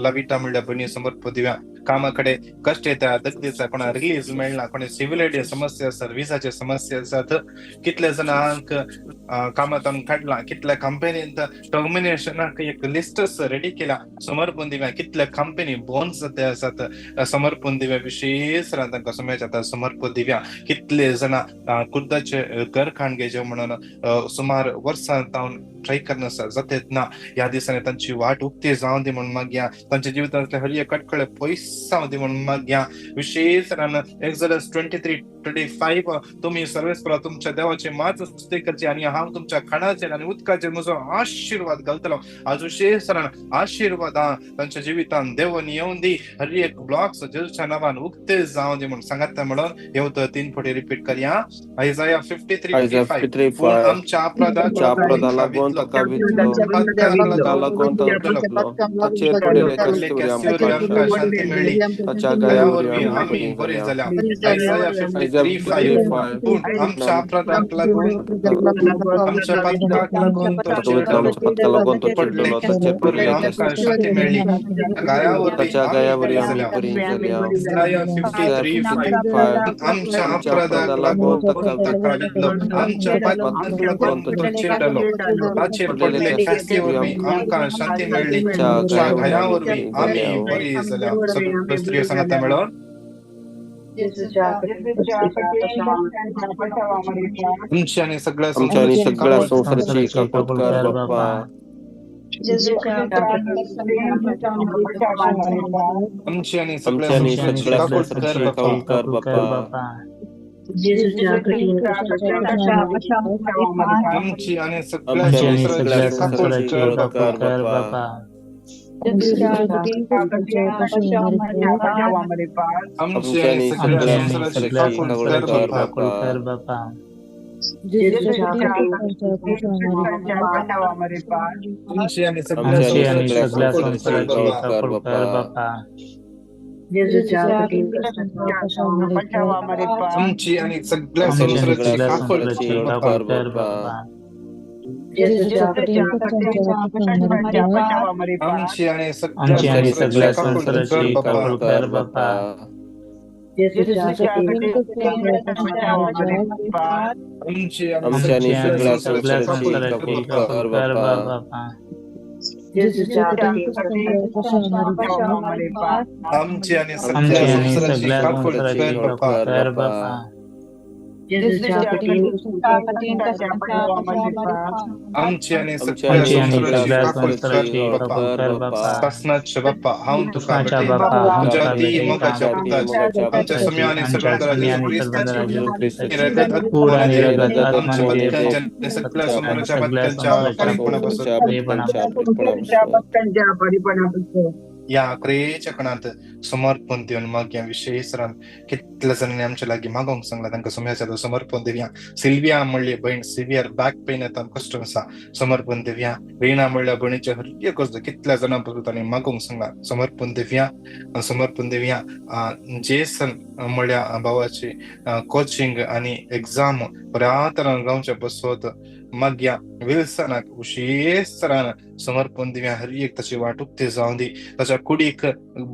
[SPEAKER 1] लविटा म्हणल्या भयणी समर्पण दिव्या. कामा कडेन कश्ट येता, दगदीचा, कोणा रिलीज मेळना, कोणा सिव्हिल आयडी समस्या आसात, विसाचे समस्या आसात, कितले जाणांक कामांत काडला, कितल्या कंपनीन टर्मिनेशनाक एक लिस्ट रेडी केला, समर्पण दिव्या. कितल्या कंपनी बोन जाते आसात, समर्पण दिव्या. विशेष तांकां सुम्याच्या समर्पण दिव्या. कितले जाणां कुर्दाचे घर खाण घेवचें म्हणून सुमार वर्सां तावन ट्राय करना जातेत ना, ह्या दिसांनी तांची वाट उक्ती जावं दी म्हणून मागया. तांच्या जिवितांतले हर एक कटकळे पयस जावं दी म्हणून मागया. विशेष एक्सोडस 23:25 तुमी सर्वेस्परा तुमच्या देवाची मात स्तुती करची आनी हांव तुमच्या खाणाचेर आनी उदकाचेर म्हजो आशिर्वाद घालतलो. आज विशेष आशिर्वाद तांच्या जिवितान देवन येवन दी. हर एक ब्लॉक्स जेजूच्या नांवान उक्ते जावं दी म्हणून सांगता म्हणून येवत 3 फावटी रिपीट करया. आयजाया 53:5 आमच्या अपराधाक
[SPEAKER 3] लागून ताका वितलो, ताका लागून ताचेर पडिल्ले कश्ट
[SPEAKER 1] आमकां शांती मेळ्ळी,
[SPEAKER 3] ताच्या
[SPEAKER 1] दया
[SPEAKER 3] गाया
[SPEAKER 1] वरवीं आमी बरी जाल्या. आयजाया 53:5 पूण आमच्या अपराधाक लागून, आमच्या पातकाक लागून तो चिडलो,
[SPEAKER 3] पत्का लागून तो
[SPEAKER 1] पडले
[SPEAKER 3] चिडलो, ताचेर
[SPEAKER 1] वरवीं
[SPEAKER 3] पडिल्ले
[SPEAKER 1] आमकां
[SPEAKER 3] कश्ट
[SPEAKER 1] शांती मेळ्ळी, गाया वरवीं
[SPEAKER 3] ताच्या
[SPEAKER 1] आमी
[SPEAKER 3] गाया
[SPEAKER 1] बरी
[SPEAKER 3] वरवीं आमी
[SPEAKER 1] जाल्या.
[SPEAKER 3] बरी जाल्या.
[SPEAKER 1] आयजाया 53:5 आमच्या
[SPEAKER 3] आमच्या
[SPEAKER 1] अपराधाक
[SPEAKER 3] अपराधाक
[SPEAKER 1] लागून
[SPEAKER 3] लागून ताका
[SPEAKER 1] ताका वितलो, आमच्या पातकाक लागून तो चिडलो, ताचेर पडले ख्यास्ती वरवीं आमकां शांती मेळ्ळी,
[SPEAKER 3] ताच्या
[SPEAKER 1] तुज्या
[SPEAKER 3] गाया
[SPEAKER 1] घाया
[SPEAKER 3] वरवीं
[SPEAKER 1] वरवीं आमी बरी जाल्या. सगळ्यो स्त्रियो सांगता मेळोन. तुमची आनी सगळ्या
[SPEAKER 3] आमच्या आनी
[SPEAKER 1] संवसाराची
[SPEAKER 3] सगळ्या
[SPEAKER 1] काकूळ
[SPEAKER 3] संवसाराची काकूळ कर बापा.
[SPEAKER 1] आमची आनी सगळ्या
[SPEAKER 3] आमच्या आनी
[SPEAKER 1] संवसाराची
[SPEAKER 3] सगळ्या
[SPEAKER 1] काकूळ कर
[SPEAKER 3] संवसाराची
[SPEAKER 1] बापा.
[SPEAKER 3] काकूळ कर बापा.
[SPEAKER 1] आमची आनी सगळ्या
[SPEAKER 3] आमच्या आनी
[SPEAKER 1] संवसाराची
[SPEAKER 3] सगळ्या
[SPEAKER 1] काकूळ
[SPEAKER 3] संवसाराची
[SPEAKER 1] कर
[SPEAKER 3] काकूळ
[SPEAKER 1] बापा.
[SPEAKER 3] कर बापा.
[SPEAKER 1] आमची
[SPEAKER 3] आमच्या
[SPEAKER 1] आनी
[SPEAKER 3] आनी
[SPEAKER 1] सगळ्या
[SPEAKER 3] सगळ्या
[SPEAKER 1] संवसाराची
[SPEAKER 3] संवसाराची
[SPEAKER 1] काकूळ
[SPEAKER 3] काकूळ
[SPEAKER 1] कर
[SPEAKER 3] कर
[SPEAKER 1] बापा.
[SPEAKER 3] बापा.
[SPEAKER 1] आमची आनी सगळ्या
[SPEAKER 3] आमच्या आनी
[SPEAKER 4] आमची
[SPEAKER 1] संवसाराची
[SPEAKER 4] आनी
[SPEAKER 3] सगळ्या
[SPEAKER 4] सगळ्या
[SPEAKER 1] काकूळ कर
[SPEAKER 3] संवसाराची
[SPEAKER 4] संवसाराची
[SPEAKER 1] बापा.
[SPEAKER 3] काकूळ कर
[SPEAKER 4] काकूळ कर
[SPEAKER 3] बापा.
[SPEAKER 4] बापा.
[SPEAKER 1] आमची आनी सगळ्या
[SPEAKER 4] आमची आनी
[SPEAKER 1] संवसाराची
[SPEAKER 4] सगळ्या
[SPEAKER 1] काकूळ
[SPEAKER 4] संवसाराची
[SPEAKER 1] कर बापा.
[SPEAKER 4] काकूळ
[SPEAKER 3] कर
[SPEAKER 4] कर
[SPEAKER 3] बापा.
[SPEAKER 4] बापा.
[SPEAKER 1] आमची आनी सगळ्या
[SPEAKER 4] आमची आनी
[SPEAKER 1] संवसाराची
[SPEAKER 4] सगळ्या
[SPEAKER 1] काकूळ कर
[SPEAKER 4] संवसाराची
[SPEAKER 1] बापा.
[SPEAKER 4] काकूळ कर बापा.
[SPEAKER 1] आमची आनी
[SPEAKER 3] आमच्या आनी
[SPEAKER 4] आमची आनी
[SPEAKER 1] सगळ्या
[SPEAKER 3] सगळ्या
[SPEAKER 4] सगळ्या
[SPEAKER 1] संवसाराची
[SPEAKER 3] संवसाराची
[SPEAKER 1] काकूळ कर
[SPEAKER 4] संवसाराची
[SPEAKER 1] बापा.
[SPEAKER 4] काकूळ
[SPEAKER 3] काकूळ कर
[SPEAKER 4] कर
[SPEAKER 3] बापा.
[SPEAKER 4] बापा.
[SPEAKER 1] आमची आनी सगळ्या
[SPEAKER 4] आमची आनी
[SPEAKER 1] संवसाराची
[SPEAKER 4] सगळ्या
[SPEAKER 1] काकूळ कर
[SPEAKER 4] संवसाराची
[SPEAKER 1] बापा.
[SPEAKER 4] काकूळ कर बापा.
[SPEAKER 1] आमची आनी
[SPEAKER 3] आमच्या
[SPEAKER 1] सगळ्या
[SPEAKER 3] आनी
[SPEAKER 4] आमची आनी
[SPEAKER 3] सगळ्या
[SPEAKER 1] संवसाराची
[SPEAKER 4] सगळ्या
[SPEAKER 1] काकूळ कर
[SPEAKER 4] संवसाराची
[SPEAKER 1] बापा.
[SPEAKER 4] काकूळ
[SPEAKER 3] कर
[SPEAKER 4] कर
[SPEAKER 3] बापा.
[SPEAKER 4] बापा.
[SPEAKER 1] सासनाच्या बाप्पा, हांव तुका
[SPEAKER 4] कृष्णाच्या
[SPEAKER 1] भेटयतां,
[SPEAKER 4] बापा, हांव
[SPEAKER 1] तुज्या
[SPEAKER 4] तुका
[SPEAKER 1] अती
[SPEAKER 4] भेटयतां,
[SPEAKER 1] मोगाच्या पुताची, आमच्या
[SPEAKER 4] पुताची,
[SPEAKER 1] स्वामी आनी
[SPEAKER 4] आमच्या
[SPEAKER 1] सर्वंतरा
[SPEAKER 4] स्वामी
[SPEAKER 1] जेजू
[SPEAKER 4] आणि
[SPEAKER 1] क्रिस्ताची
[SPEAKER 4] सर्वंतरा जेजू
[SPEAKER 3] क्रिस्ताची
[SPEAKER 1] रगत
[SPEAKER 4] कूड
[SPEAKER 1] आत्मो
[SPEAKER 4] आणि
[SPEAKER 1] आनी देव
[SPEAKER 4] रगत आत्मा
[SPEAKER 1] आमच्या
[SPEAKER 4] आणि देव
[SPEAKER 1] पत्कांच्या आनी सगळ्या
[SPEAKER 4] आणि
[SPEAKER 1] संवसाराच्या
[SPEAKER 4] सगळ्या
[SPEAKER 1] पत्कांच्या
[SPEAKER 4] संवसाराच्या
[SPEAKER 1] परिपणापासून
[SPEAKER 4] परिपणा
[SPEAKER 1] ह्या अकरेच्या कणांत समर्पण दिवन मागया. विशेष कितल्या जाणांनी आमच्या लागीं मागोंक सांगला, तांकां सुम्याच्या समर्पण दिवया. सिल्विया म्हणली भयण सिवियर बॅक पेन येता, कश्ट आसा, समर्पण दिवया. रिणा म्हणल्या भयणीचे हर एक वस्तू कितल्या जाणां पासून तांणी मागोंक सांगला, समर्पण दिवया. समर्पण दिवया. जेसन म्हणल्या भावाची कोचिंग आनी एग्जाम बऱ्या तरान जावचे बसवत मागया. विल्सनाक विशेष तरान समर्पण दिवया. हर एक ताची वाट उक्ती जावं दी, ताच्या कुडीक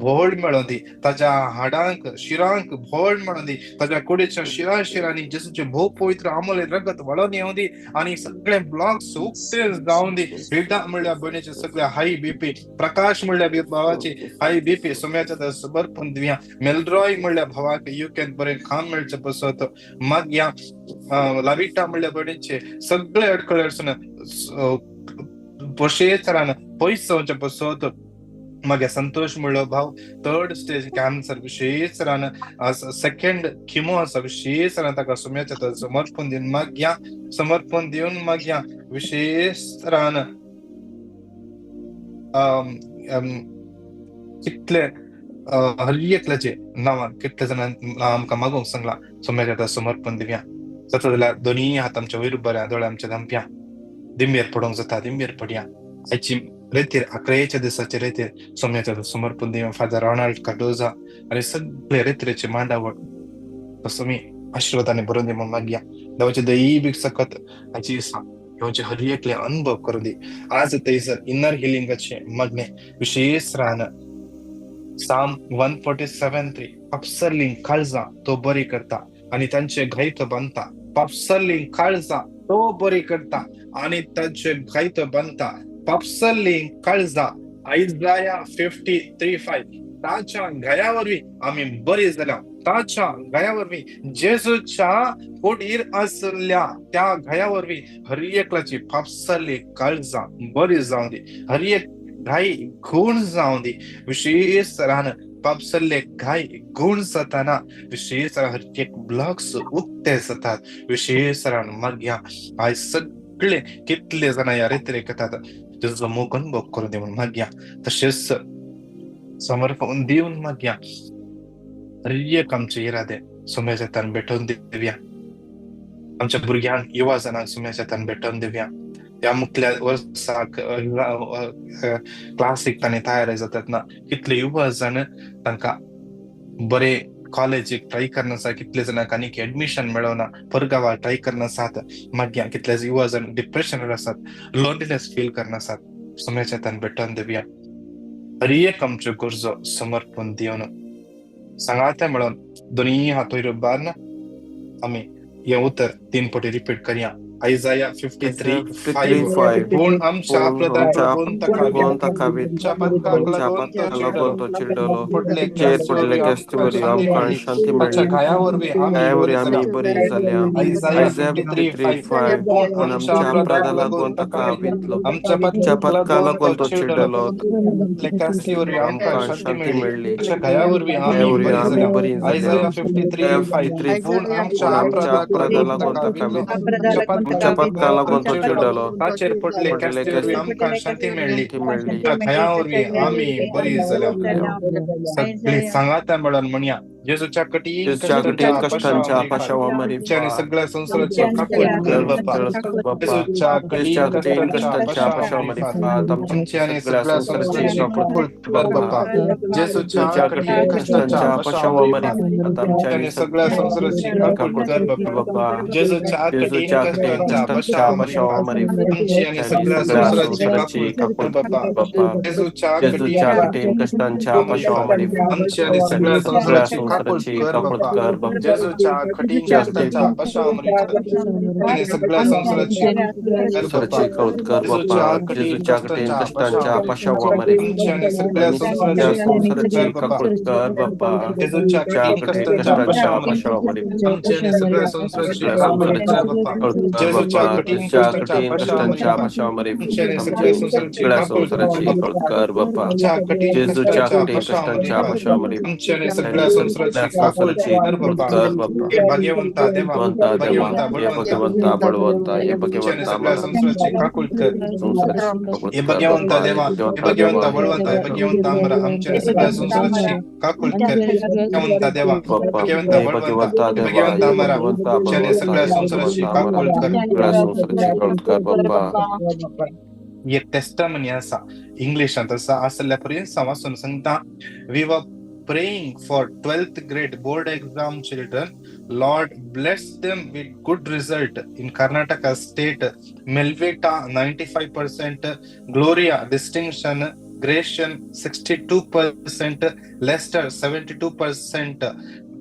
[SPEAKER 1] भोळ मेळों दी, ताच्या हाडांक शिरांक भोळ मेळों दी, ताच्या कुडीच्या शिरा शिरांनी जेजूचे भोव पवित्र आमोले रगत वळोन येवं दी आनी सगळे ब्लॉक्स उक्ते जावं दी. हिल्डा म्हणल्या भयणीचे सगळे हाय बीपी, प्रकाश म्हणल्या भावाची हाय बीपी सुम्याच्या समर्पण दिवया. मेलरॉय म्हणल्या भावाक युकेन बरें काम मेळचें बसत मागया. लाविटा म्हणल्या भयणीचे सगळे अडखळे आसून पोशेतरान पयस जावचें बसत मागीर. संतोष म्हणलो भाव थर्ड स्टेज कॅन्सर, विशेष तरान सेकंड किमो आसा, विशेष तरान ताका सुम्याच्या समर्पण दिवन मागया. समर्पण दिवन मागया. विशेष तरान कितले हर एकल्याचे नांवान कितले जाणां आमकां मागोंक सांगला, सुम्याच्या समर्पण दिवया. जाता जाल्यार दोनी हात आमच्या वयर बऱ्या, दोळे आमच्या धांपया, दिंबेर पडोवंक जाता दिंबेर पडया. आयची रेतीर आकरेच्या दिसाचे रेतीर सोम्याच्या समर्पण दिवया. फादर रोनाल्ड कार्डोजा आनी सगळे रेतिरेचे मांडावळ तसो मी आशीर्वादाने भरून दी म्हणून मागया. देवाचे दैवीक सकत आयची दिसा येवचे हर एकले अनुभव करून दी. आज थंयसर इनर हिलिंगाचे मागणे विशेष रान Psalm 147:3 पापसरलीं काळजां तो बरी करता आनी तांचे घायत बांदता. पापसरलीं काळजां तो बरी करता आनी तांचे घायत बांदता. पापसरलीं काळजां आयजाया 53:5 ताच्या घायावरवीं आमी बरी जाल्या. ताच्या घायावरवीं जेजूच्या कोडीर आसल्या त्या घायावरवीं हर एकल्याची पापसरली काळजां बरी जावं दी, हर एक घाई गुण जावं दी. विशेष रान पापसल्ले घाई गुण जाताना विशेष हर एक ब्लॉक्स उक्ते जातात. विशेष रान मागया आयज सगळे कितले जाणां ह्या रेतीर येतात जेजूचो मोग अनुभव करून दी म्हणून मागया. तशेंच समर्पण दिवन मागया हर एक आमचे इरादे सोम्याच्या हातान भेटोवन दिवया. आमच्या भुरग्यांक युवा जाणांक सोम्याच्या हातान भेटोवन दिवया. ह्या मुखल्या वर्साक क्लासीक तांणी तयार जातात ना कितले युवा जाण तांकां बरे कॉलेजीक ट्राय करना आसा, कितले जाणांक आनीक एडमिशन मेळना, परगांवाक ट्राय करना आसात. मागीर कितले युवा जाण डिप्रेशनार आसात, लोनलीनेस फील करना आसात. सोम्याच्या हातान भेटोवन दिवया. हर एक आमच्यो गरजो समर्पण दिवन सांगाते म्हणून दोनी हात वयर उबारून आमी हें उतर 3 पटी रिपीट करया. आयजाया 53:5 पूण आमच्या अपराधाक लागून ताका आमच्या पातकाक लागून तो चिडलो, पडले
[SPEAKER 7] क्रिस्ती आमकां शांती
[SPEAKER 1] ताच्या
[SPEAKER 7] मेळ्ळी,
[SPEAKER 1] घायावरवीं
[SPEAKER 7] घायावरवीं
[SPEAKER 1] आमी
[SPEAKER 7] आमी
[SPEAKER 1] बरी
[SPEAKER 7] बरी
[SPEAKER 1] जाल्या.
[SPEAKER 7] जाल्या.
[SPEAKER 1] आयजाया
[SPEAKER 7] आयजाया
[SPEAKER 1] 53:5
[SPEAKER 7] 53:5
[SPEAKER 1] पूण
[SPEAKER 7] पूण
[SPEAKER 1] आमच्या
[SPEAKER 7] आमच्या
[SPEAKER 1] अपराधाक
[SPEAKER 7] अपराधाक
[SPEAKER 1] लागून
[SPEAKER 7] लागून
[SPEAKER 1] ताका
[SPEAKER 7] ताका वितलो,
[SPEAKER 1] आमच्या
[SPEAKER 7] आमच्या
[SPEAKER 1] पातकाक
[SPEAKER 7] पातकाक
[SPEAKER 1] लागून
[SPEAKER 7] लागून
[SPEAKER 1] तो
[SPEAKER 7] तो
[SPEAKER 1] चिडलो,
[SPEAKER 7] चिडलो,
[SPEAKER 1] पडले क्रिस्ती वरवीं आमकां
[SPEAKER 7] आमकां
[SPEAKER 1] शांती
[SPEAKER 7] शांती
[SPEAKER 1] मेळ्ळी,
[SPEAKER 7] मेळ्ळी,
[SPEAKER 1] ताच्या घायावरवीं आमी
[SPEAKER 7] घायावरवीं
[SPEAKER 1] बरी
[SPEAKER 7] आमी
[SPEAKER 1] जाल्या.
[SPEAKER 7] बरी जाल्या.
[SPEAKER 1] आयजाया
[SPEAKER 7] आयजाया
[SPEAKER 1] 53:5
[SPEAKER 7] 53
[SPEAKER 1] पूण
[SPEAKER 7] पूण
[SPEAKER 1] आमच्या
[SPEAKER 7] आमच्या
[SPEAKER 1] अपराधाक
[SPEAKER 7] अपराधाक
[SPEAKER 1] लागून
[SPEAKER 7] लागून
[SPEAKER 1] ताका
[SPEAKER 7] ताका
[SPEAKER 1] वितलो,
[SPEAKER 7] वितलो,
[SPEAKER 1] आमच्या
[SPEAKER 7] आमच्या
[SPEAKER 1] पातकाक
[SPEAKER 7] पातकाक
[SPEAKER 1] लागून
[SPEAKER 7] लागून
[SPEAKER 1] तो
[SPEAKER 7] तो
[SPEAKER 1] चिडलो,
[SPEAKER 7] चिडलो,
[SPEAKER 1] ताचेर पडले
[SPEAKER 7] पडले
[SPEAKER 1] क्रिस्ती वरवीं
[SPEAKER 7] क्रिस्ती
[SPEAKER 1] आमकां शांती मेळ्ळी,
[SPEAKER 7] शांती मेळ्ळी.
[SPEAKER 1] ताच्या घायावरवीं आमी बरी जाल्या. सगळी सांगाता मेळून म्हणया जेजूच्या कठीण
[SPEAKER 7] जेजूच्या कठीण
[SPEAKER 1] कश्टांच्या
[SPEAKER 7] कश्टांच्या
[SPEAKER 1] पाशावरी
[SPEAKER 7] पाशावा
[SPEAKER 1] आमच्या आनी
[SPEAKER 7] मारिफात
[SPEAKER 1] सगळ्या संवसाराची काकूट कर बापा.
[SPEAKER 7] बाप्पा
[SPEAKER 1] जेजूच्या
[SPEAKER 7] जेजूच्या
[SPEAKER 1] कठीण
[SPEAKER 7] कठीण
[SPEAKER 1] कश्टांच्या
[SPEAKER 7] कश्टांच्या
[SPEAKER 1] पाशावरी
[SPEAKER 7] पाशावा मारिफात
[SPEAKER 1] आमच्या
[SPEAKER 7] आमच्या
[SPEAKER 1] आनी
[SPEAKER 7] सगळ्या
[SPEAKER 1] सगळ्या
[SPEAKER 7] संवसाराची
[SPEAKER 1] संवसाराची
[SPEAKER 7] काकूट
[SPEAKER 1] काकूट कर
[SPEAKER 7] बाप्पा.
[SPEAKER 1] बापा. जेजूच्या
[SPEAKER 7] जेजूच्या
[SPEAKER 1] कठीण
[SPEAKER 7] कठीण
[SPEAKER 1] कश्टांच्या
[SPEAKER 7] कश्टांच्या
[SPEAKER 1] पाशावरी
[SPEAKER 7] पाशावा मारिफात आमच्या
[SPEAKER 1] आमच्या
[SPEAKER 7] आनी
[SPEAKER 1] आनी सगळ्या संवसाराची काकूट
[SPEAKER 7] काकूट
[SPEAKER 1] कर बापा.
[SPEAKER 7] बाप्पा.
[SPEAKER 1] जेजूच्या कठीण
[SPEAKER 7] जेजूच्या कठीण
[SPEAKER 1] कश्टांच्या
[SPEAKER 7] कश्टांच्या
[SPEAKER 1] पाशावरी
[SPEAKER 7] पाशावा मारिफात
[SPEAKER 1] आमची आनी
[SPEAKER 7] आमच्या आनी
[SPEAKER 1] सगळ्या
[SPEAKER 7] सगळ्या
[SPEAKER 1] संवसाराची
[SPEAKER 7] संवसाराची
[SPEAKER 1] काकूट कर
[SPEAKER 7] काकूट
[SPEAKER 1] बापा.
[SPEAKER 7] बाप्पा.
[SPEAKER 1] जेजूच्या कठीण
[SPEAKER 7] जेजूच्या कठीण कश्टांच्या पाशावा मारिफात
[SPEAKER 1] आमची आनी
[SPEAKER 7] आमच्या आनी
[SPEAKER 1] सगळ्या
[SPEAKER 7] सगळ्या
[SPEAKER 1] संवसाराची काकूट
[SPEAKER 7] संवसाराची
[SPEAKER 1] कर
[SPEAKER 7] काकूट
[SPEAKER 1] बापा.
[SPEAKER 7] कर बाप्पा.
[SPEAKER 1] जेजूच्या कठीण
[SPEAKER 7] जेजूच्या कठीण
[SPEAKER 1] कश्टांच्या पाशावरी आनी सगळ्या संवसाराची कर बापा.
[SPEAKER 7] संवसाराची काकूट कर
[SPEAKER 1] जेजूच्या
[SPEAKER 7] बाप्पा.
[SPEAKER 1] कठीण
[SPEAKER 7] जेजूच्या कठीण
[SPEAKER 1] कश्टांच्या
[SPEAKER 7] कश्टांच्या
[SPEAKER 1] पाशावरी
[SPEAKER 7] पाशावा मारिफात
[SPEAKER 1] आमची आनी सगळ्या
[SPEAKER 7] आनी सगळ्या
[SPEAKER 1] संवसाराची काकूट
[SPEAKER 7] संवसाराची
[SPEAKER 1] कर बापा.
[SPEAKER 7] काकूट कर बाप्पा.
[SPEAKER 1] जेजूच्या
[SPEAKER 7] जेजूच्या
[SPEAKER 1] कठीण
[SPEAKER 7] कठीण
[SPEAKER 1] कश्टांच्या
[SPEAKER 7] कश्टांच्या
[SPEAKER 1] पाशावरी
[SPEAKER 7] पाशावा मारिफात
[SPEAKER 1] आमची आनी सगळ्या संवसाराची
[SPEAKER 7] सगळ्या
[SPEAKER 1] काकूट
[SPEAKER 7] संवसाराची
[SPEAKER 1] कर बापा.
[SPEAKER 7] काकूट कर
[SPEAKER 1] जेजूच्या
[SPEAKER 7] बाप्पा.
[SPEAKER 1] कठीण
[SPEAKER 7] जेजूच्या
[SPEAKER 1] कश्टांच्या
[SPEAKER 7] कठीण
[SPEAKER 1] पाशावरी
[SPEAKER 7] कश्टांच्या पाशावा मारिफात
[SPEAKER 1] आमची आनी
[SPEAKER 7] आमच्या
[SPEAKER 1] सगळ्या
[SPEAKER 7] आनी
[SPEAKER 1] संवसाराची
[SPEAKER 7] सगळ्या
[SPEAKER 1] काकूट कर
[SPEAKER 7] संवसाराची
[SPEAKER 1] बापा.
[SPEAKER 7] काकूट कर बाप्पा.
[SPEAKER 1] आमच्या कठीण
[SPEAKER 7] जेजूच्या
[SPEAKER 1] कश्टांच्या
[SPEAKER 7] कठीण
[SPEAKER 1] पाशावरी
[SPEAKER 7] कश्टांच्या पाशावा मारिफात
[SPEAKER 1] आमची आनी
[SPEAKER 7] आमच्या
[SPEAKER 1] सगळ्या
[SPEAKER 7] आनी
[SPEAKER 1] संवसाराची
[SPEAKER 7] सगळ्या
[SPEAKER 1] काकूट
[SPEAKER 7] संवसाराची
[SPEAKER 1] कर
[SPEAKER 7] काकूट
[SPEAKER 1] बापा.
[SPEAKER 7] कर बाप्पा.
[SPEAKER 1] हे भाग्यवंता देवा,
[SPEAKER 7] भगवंता देवा,
[SPEAKER 1] भाग्यवंता
[SPEAKER 7] हे
[SPEAKER 1] बळवंता,
[SPEAKER 7] भगवंता बळवंता, हे
[SPEAKER 1] आमची आनी
[SPEAKER 7] भगवंता
[SPEAKER 1] सगळ्या
[SPEAKER 7] मला
[SPEAKER 1] संवसाराची काकूट कर.
[SPEAKER 7] संवसाराची काकूट
[SPEAKER 1] हे
[SPEAKER 7] कर
[SPEAKER 1] भगवंता
[SPEAKER 7] बाप्पा. हे
[SPEAKER 1] देवा, हे
[SPEAKER 7] भगवंता
[SPEAKER 1] भगवंता
[SPEAKER 7] देवा, हे
[SPEAKER 1] बळवंता, हे
[SPEAKER 7] भगवंता
[SPEAKER 1] भगवंता अमरा, आमची आनी सगळ्या संवसाराची काकूट कर. भगवंता देवा,
[SPEAKER 7] बाप्पा.
[SPEAKER 1] भगवंता
[SPEAKER 7] हे
[SPEAKER 1] बळवंता,
[SPEAKER 7] भगवंता
[SPEAKER 1] हे
[SPEAKER 7] देवा,
[SPEAKER 1] भगवंता
[SPEAKER 7] हे
[SPEAKER 1] अमरा,
[SPEAKER 7] भगवंता
[SPEAKER 1] आमची आनी
[SPEAKER 7] बळवंता,
[SPEAKER 1] सगळ्या
[SPEAKER 7] हे
[SPEAKER 1] संवसाराची
[SPEAKER 7] भगवंता अमरा,
[SPEAKER 1] काकूट कर.
[SPEAKER 7] सगळ्या संवसाराची काकूट कर बाप्पा.
[SPEAKER 1] एक टेस्टमनी आसा इंग्लिशांत आसा, आसल्या पर्यंत हांव वाचून सांगता. We were praying for 12th grade board exam children. Lord bless them with good result in Karnataka state. Melvita 95%, Gloria distinction, Gratian 62%, Lester 72%.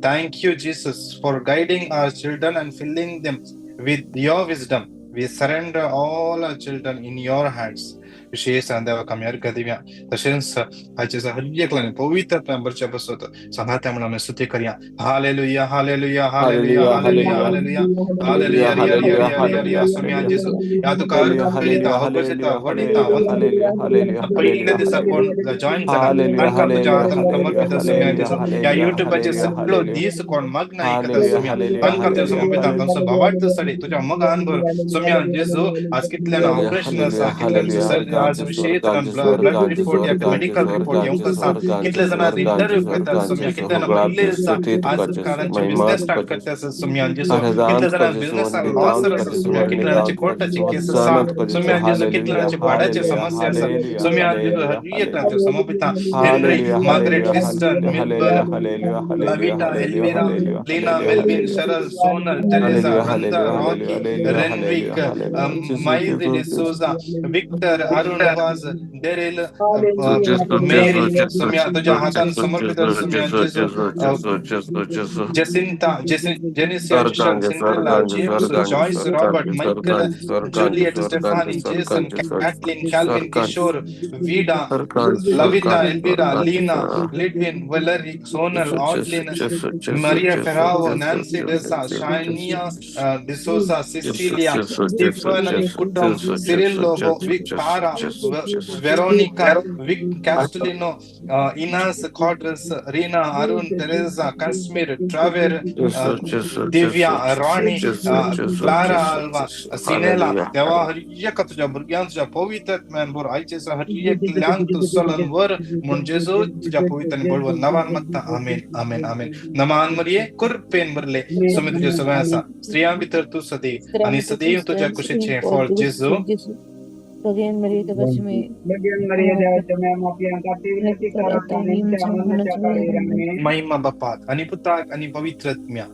[SPEAKER 1] Thank you, Jesus, for guiding our children and filling them with your wisdom. We surrender all our children in your hands. विशेष देवाक आमी अर्घ दिवया. तशेंच आयचे हर एकल्यान पवित्र भरचे बसत सांगात्या म्हणून आमी स्तुती करया. Hallelujah, hallelujah, hallelujah,
[SPEAKER 7] hallelujah,
[SPEAKER 1] hallelujah, hallelujah,
[SPEAKER 7] hallelujah,
[SPEAKER 1] hallelujah,
[SPEAKER 7] hallelujah,
[SPEAKER 1] रिया रिया रिया
[SPEAKER 7] हालेलुया,
[SPEAKER 1] सोम्या जेजू ह्या तुका
[SPEAKER 7] हालेलुया,
[SPEAKER 1] अर्घ दिता,
[SPEAKER 7] हालेलुया,
[SPEAKER 1] होगशिता,
[SPEAKER 7] हालेलुया,
[SPEAKER 1] वडिता,
[SPEAKER 7] हालेलुया, हालेलुया,
[SPEAKER 1] पयले
[SPEAKER 7] हालेलुया,
[SPEAKER 1] दिसा कोण
[SPEAKER 7] हालेलुया,
[SPEAKER 1] जॉईन जाला
[SPEAKER 7] हालेलुया,
[SPEAKER 1] तांकां तुज्या
[SPEAKER 7] हालेलुया,
[SPEAKER 1] हातान
[SPEAKER 7] हालेलुया,
[SPEAKER 1] समर्पित सोम्या
[SPEAKER 7] हालेलुया,
[SPEAKER 1] जेजू. ह्या
[SPEAKER 7] हालेलुया,
[SPEAKER 1] युट्यूबाचेर
[SPEAKER 7] हालेलुया,
[SPEAKER 1] सगळो
[SPEAKER 7] हालेलुया,
[SPEAKER 1] दीस कोण मग्न आयकता
[SPEAKER 7] हालेलुया,
[SPEAKER 1] सोम्या
[SPEAKER 7] हालेलुया,
[SPEAKER 1] तांकां तुवें
[SPEAKER 7] हालेलुया,
[SPEAKER 1] समर्पिता.
[SPEAKER 7] हालेलुया.
[SPEAKER 1] तांचो भावार्थ साठी तुज्या मोगान भर सोम्या सोम्या जेजू आज कितल्यान ऑपरेशन आसा कितल्यान सर्जरी आज विशेष ब्लड रिपोर्ट या मेडिकल रिपोर्ट येवंक आसा कितले जाण आज इंटरव्यू करतात सोम्या कितल्यान पयले दिसा आज कारांचे बिझनेस स्टार्ट करते आसा सोम्या जेजू कितले जाणां बिझनेसाक लॉस आसा सोम्या कितले जाणांचे कोर्टाचे केस आसा सोम्या जेजू कितले जाणांचे भाड्याचे समस्या आसा सोम्या जेजू हर एक समर्पिता Henry Margaret Liston Milburn Lavita Elvira Lena Melvin Sharal Sonal Teresa Randa Rocky Renwick Maizy D'Souza Victor Arun Vaz Daryl Mary Saumya तुझ्या हातान समर्पित सोम्या जेजू Jacinta Jenicia Cinderella James Joyce Robert Michael Juliet Stephanie Jason Kathleen Calvin Kishore Vida Lavita Elvira Leena Lidwin Valerie Sonal Audlin Maria Ferrao Nancy D'Sa Shania D'Souza Cecilia Stephen Kuttam Cyril Lobo Vic Para Veronica Vic Castellino Inas Quadros Reena Arun Teresa Kashmir Trevor Divya Rani Clara Alva Sinela देवा हर एक तुझ्या भुरग्यान तुझ्या पवित्र आत्म्यान भर आयचे हर एक ल्यांक तूं चलन वर म्हूण जेजू तुझ्या पवित्र आनी बळवंत नांवान मागता आमेन आमेन आमेन. नमान मरिये कृपेन भरले स्वामी तुझे सगळें आसा स्त्रियां भितर तूं सदैव आनी सदैव तुझ्या कुशीचें फळ जेजू. महिमा बापाक आनी पुताक आनी पवित्र आत्म्याक.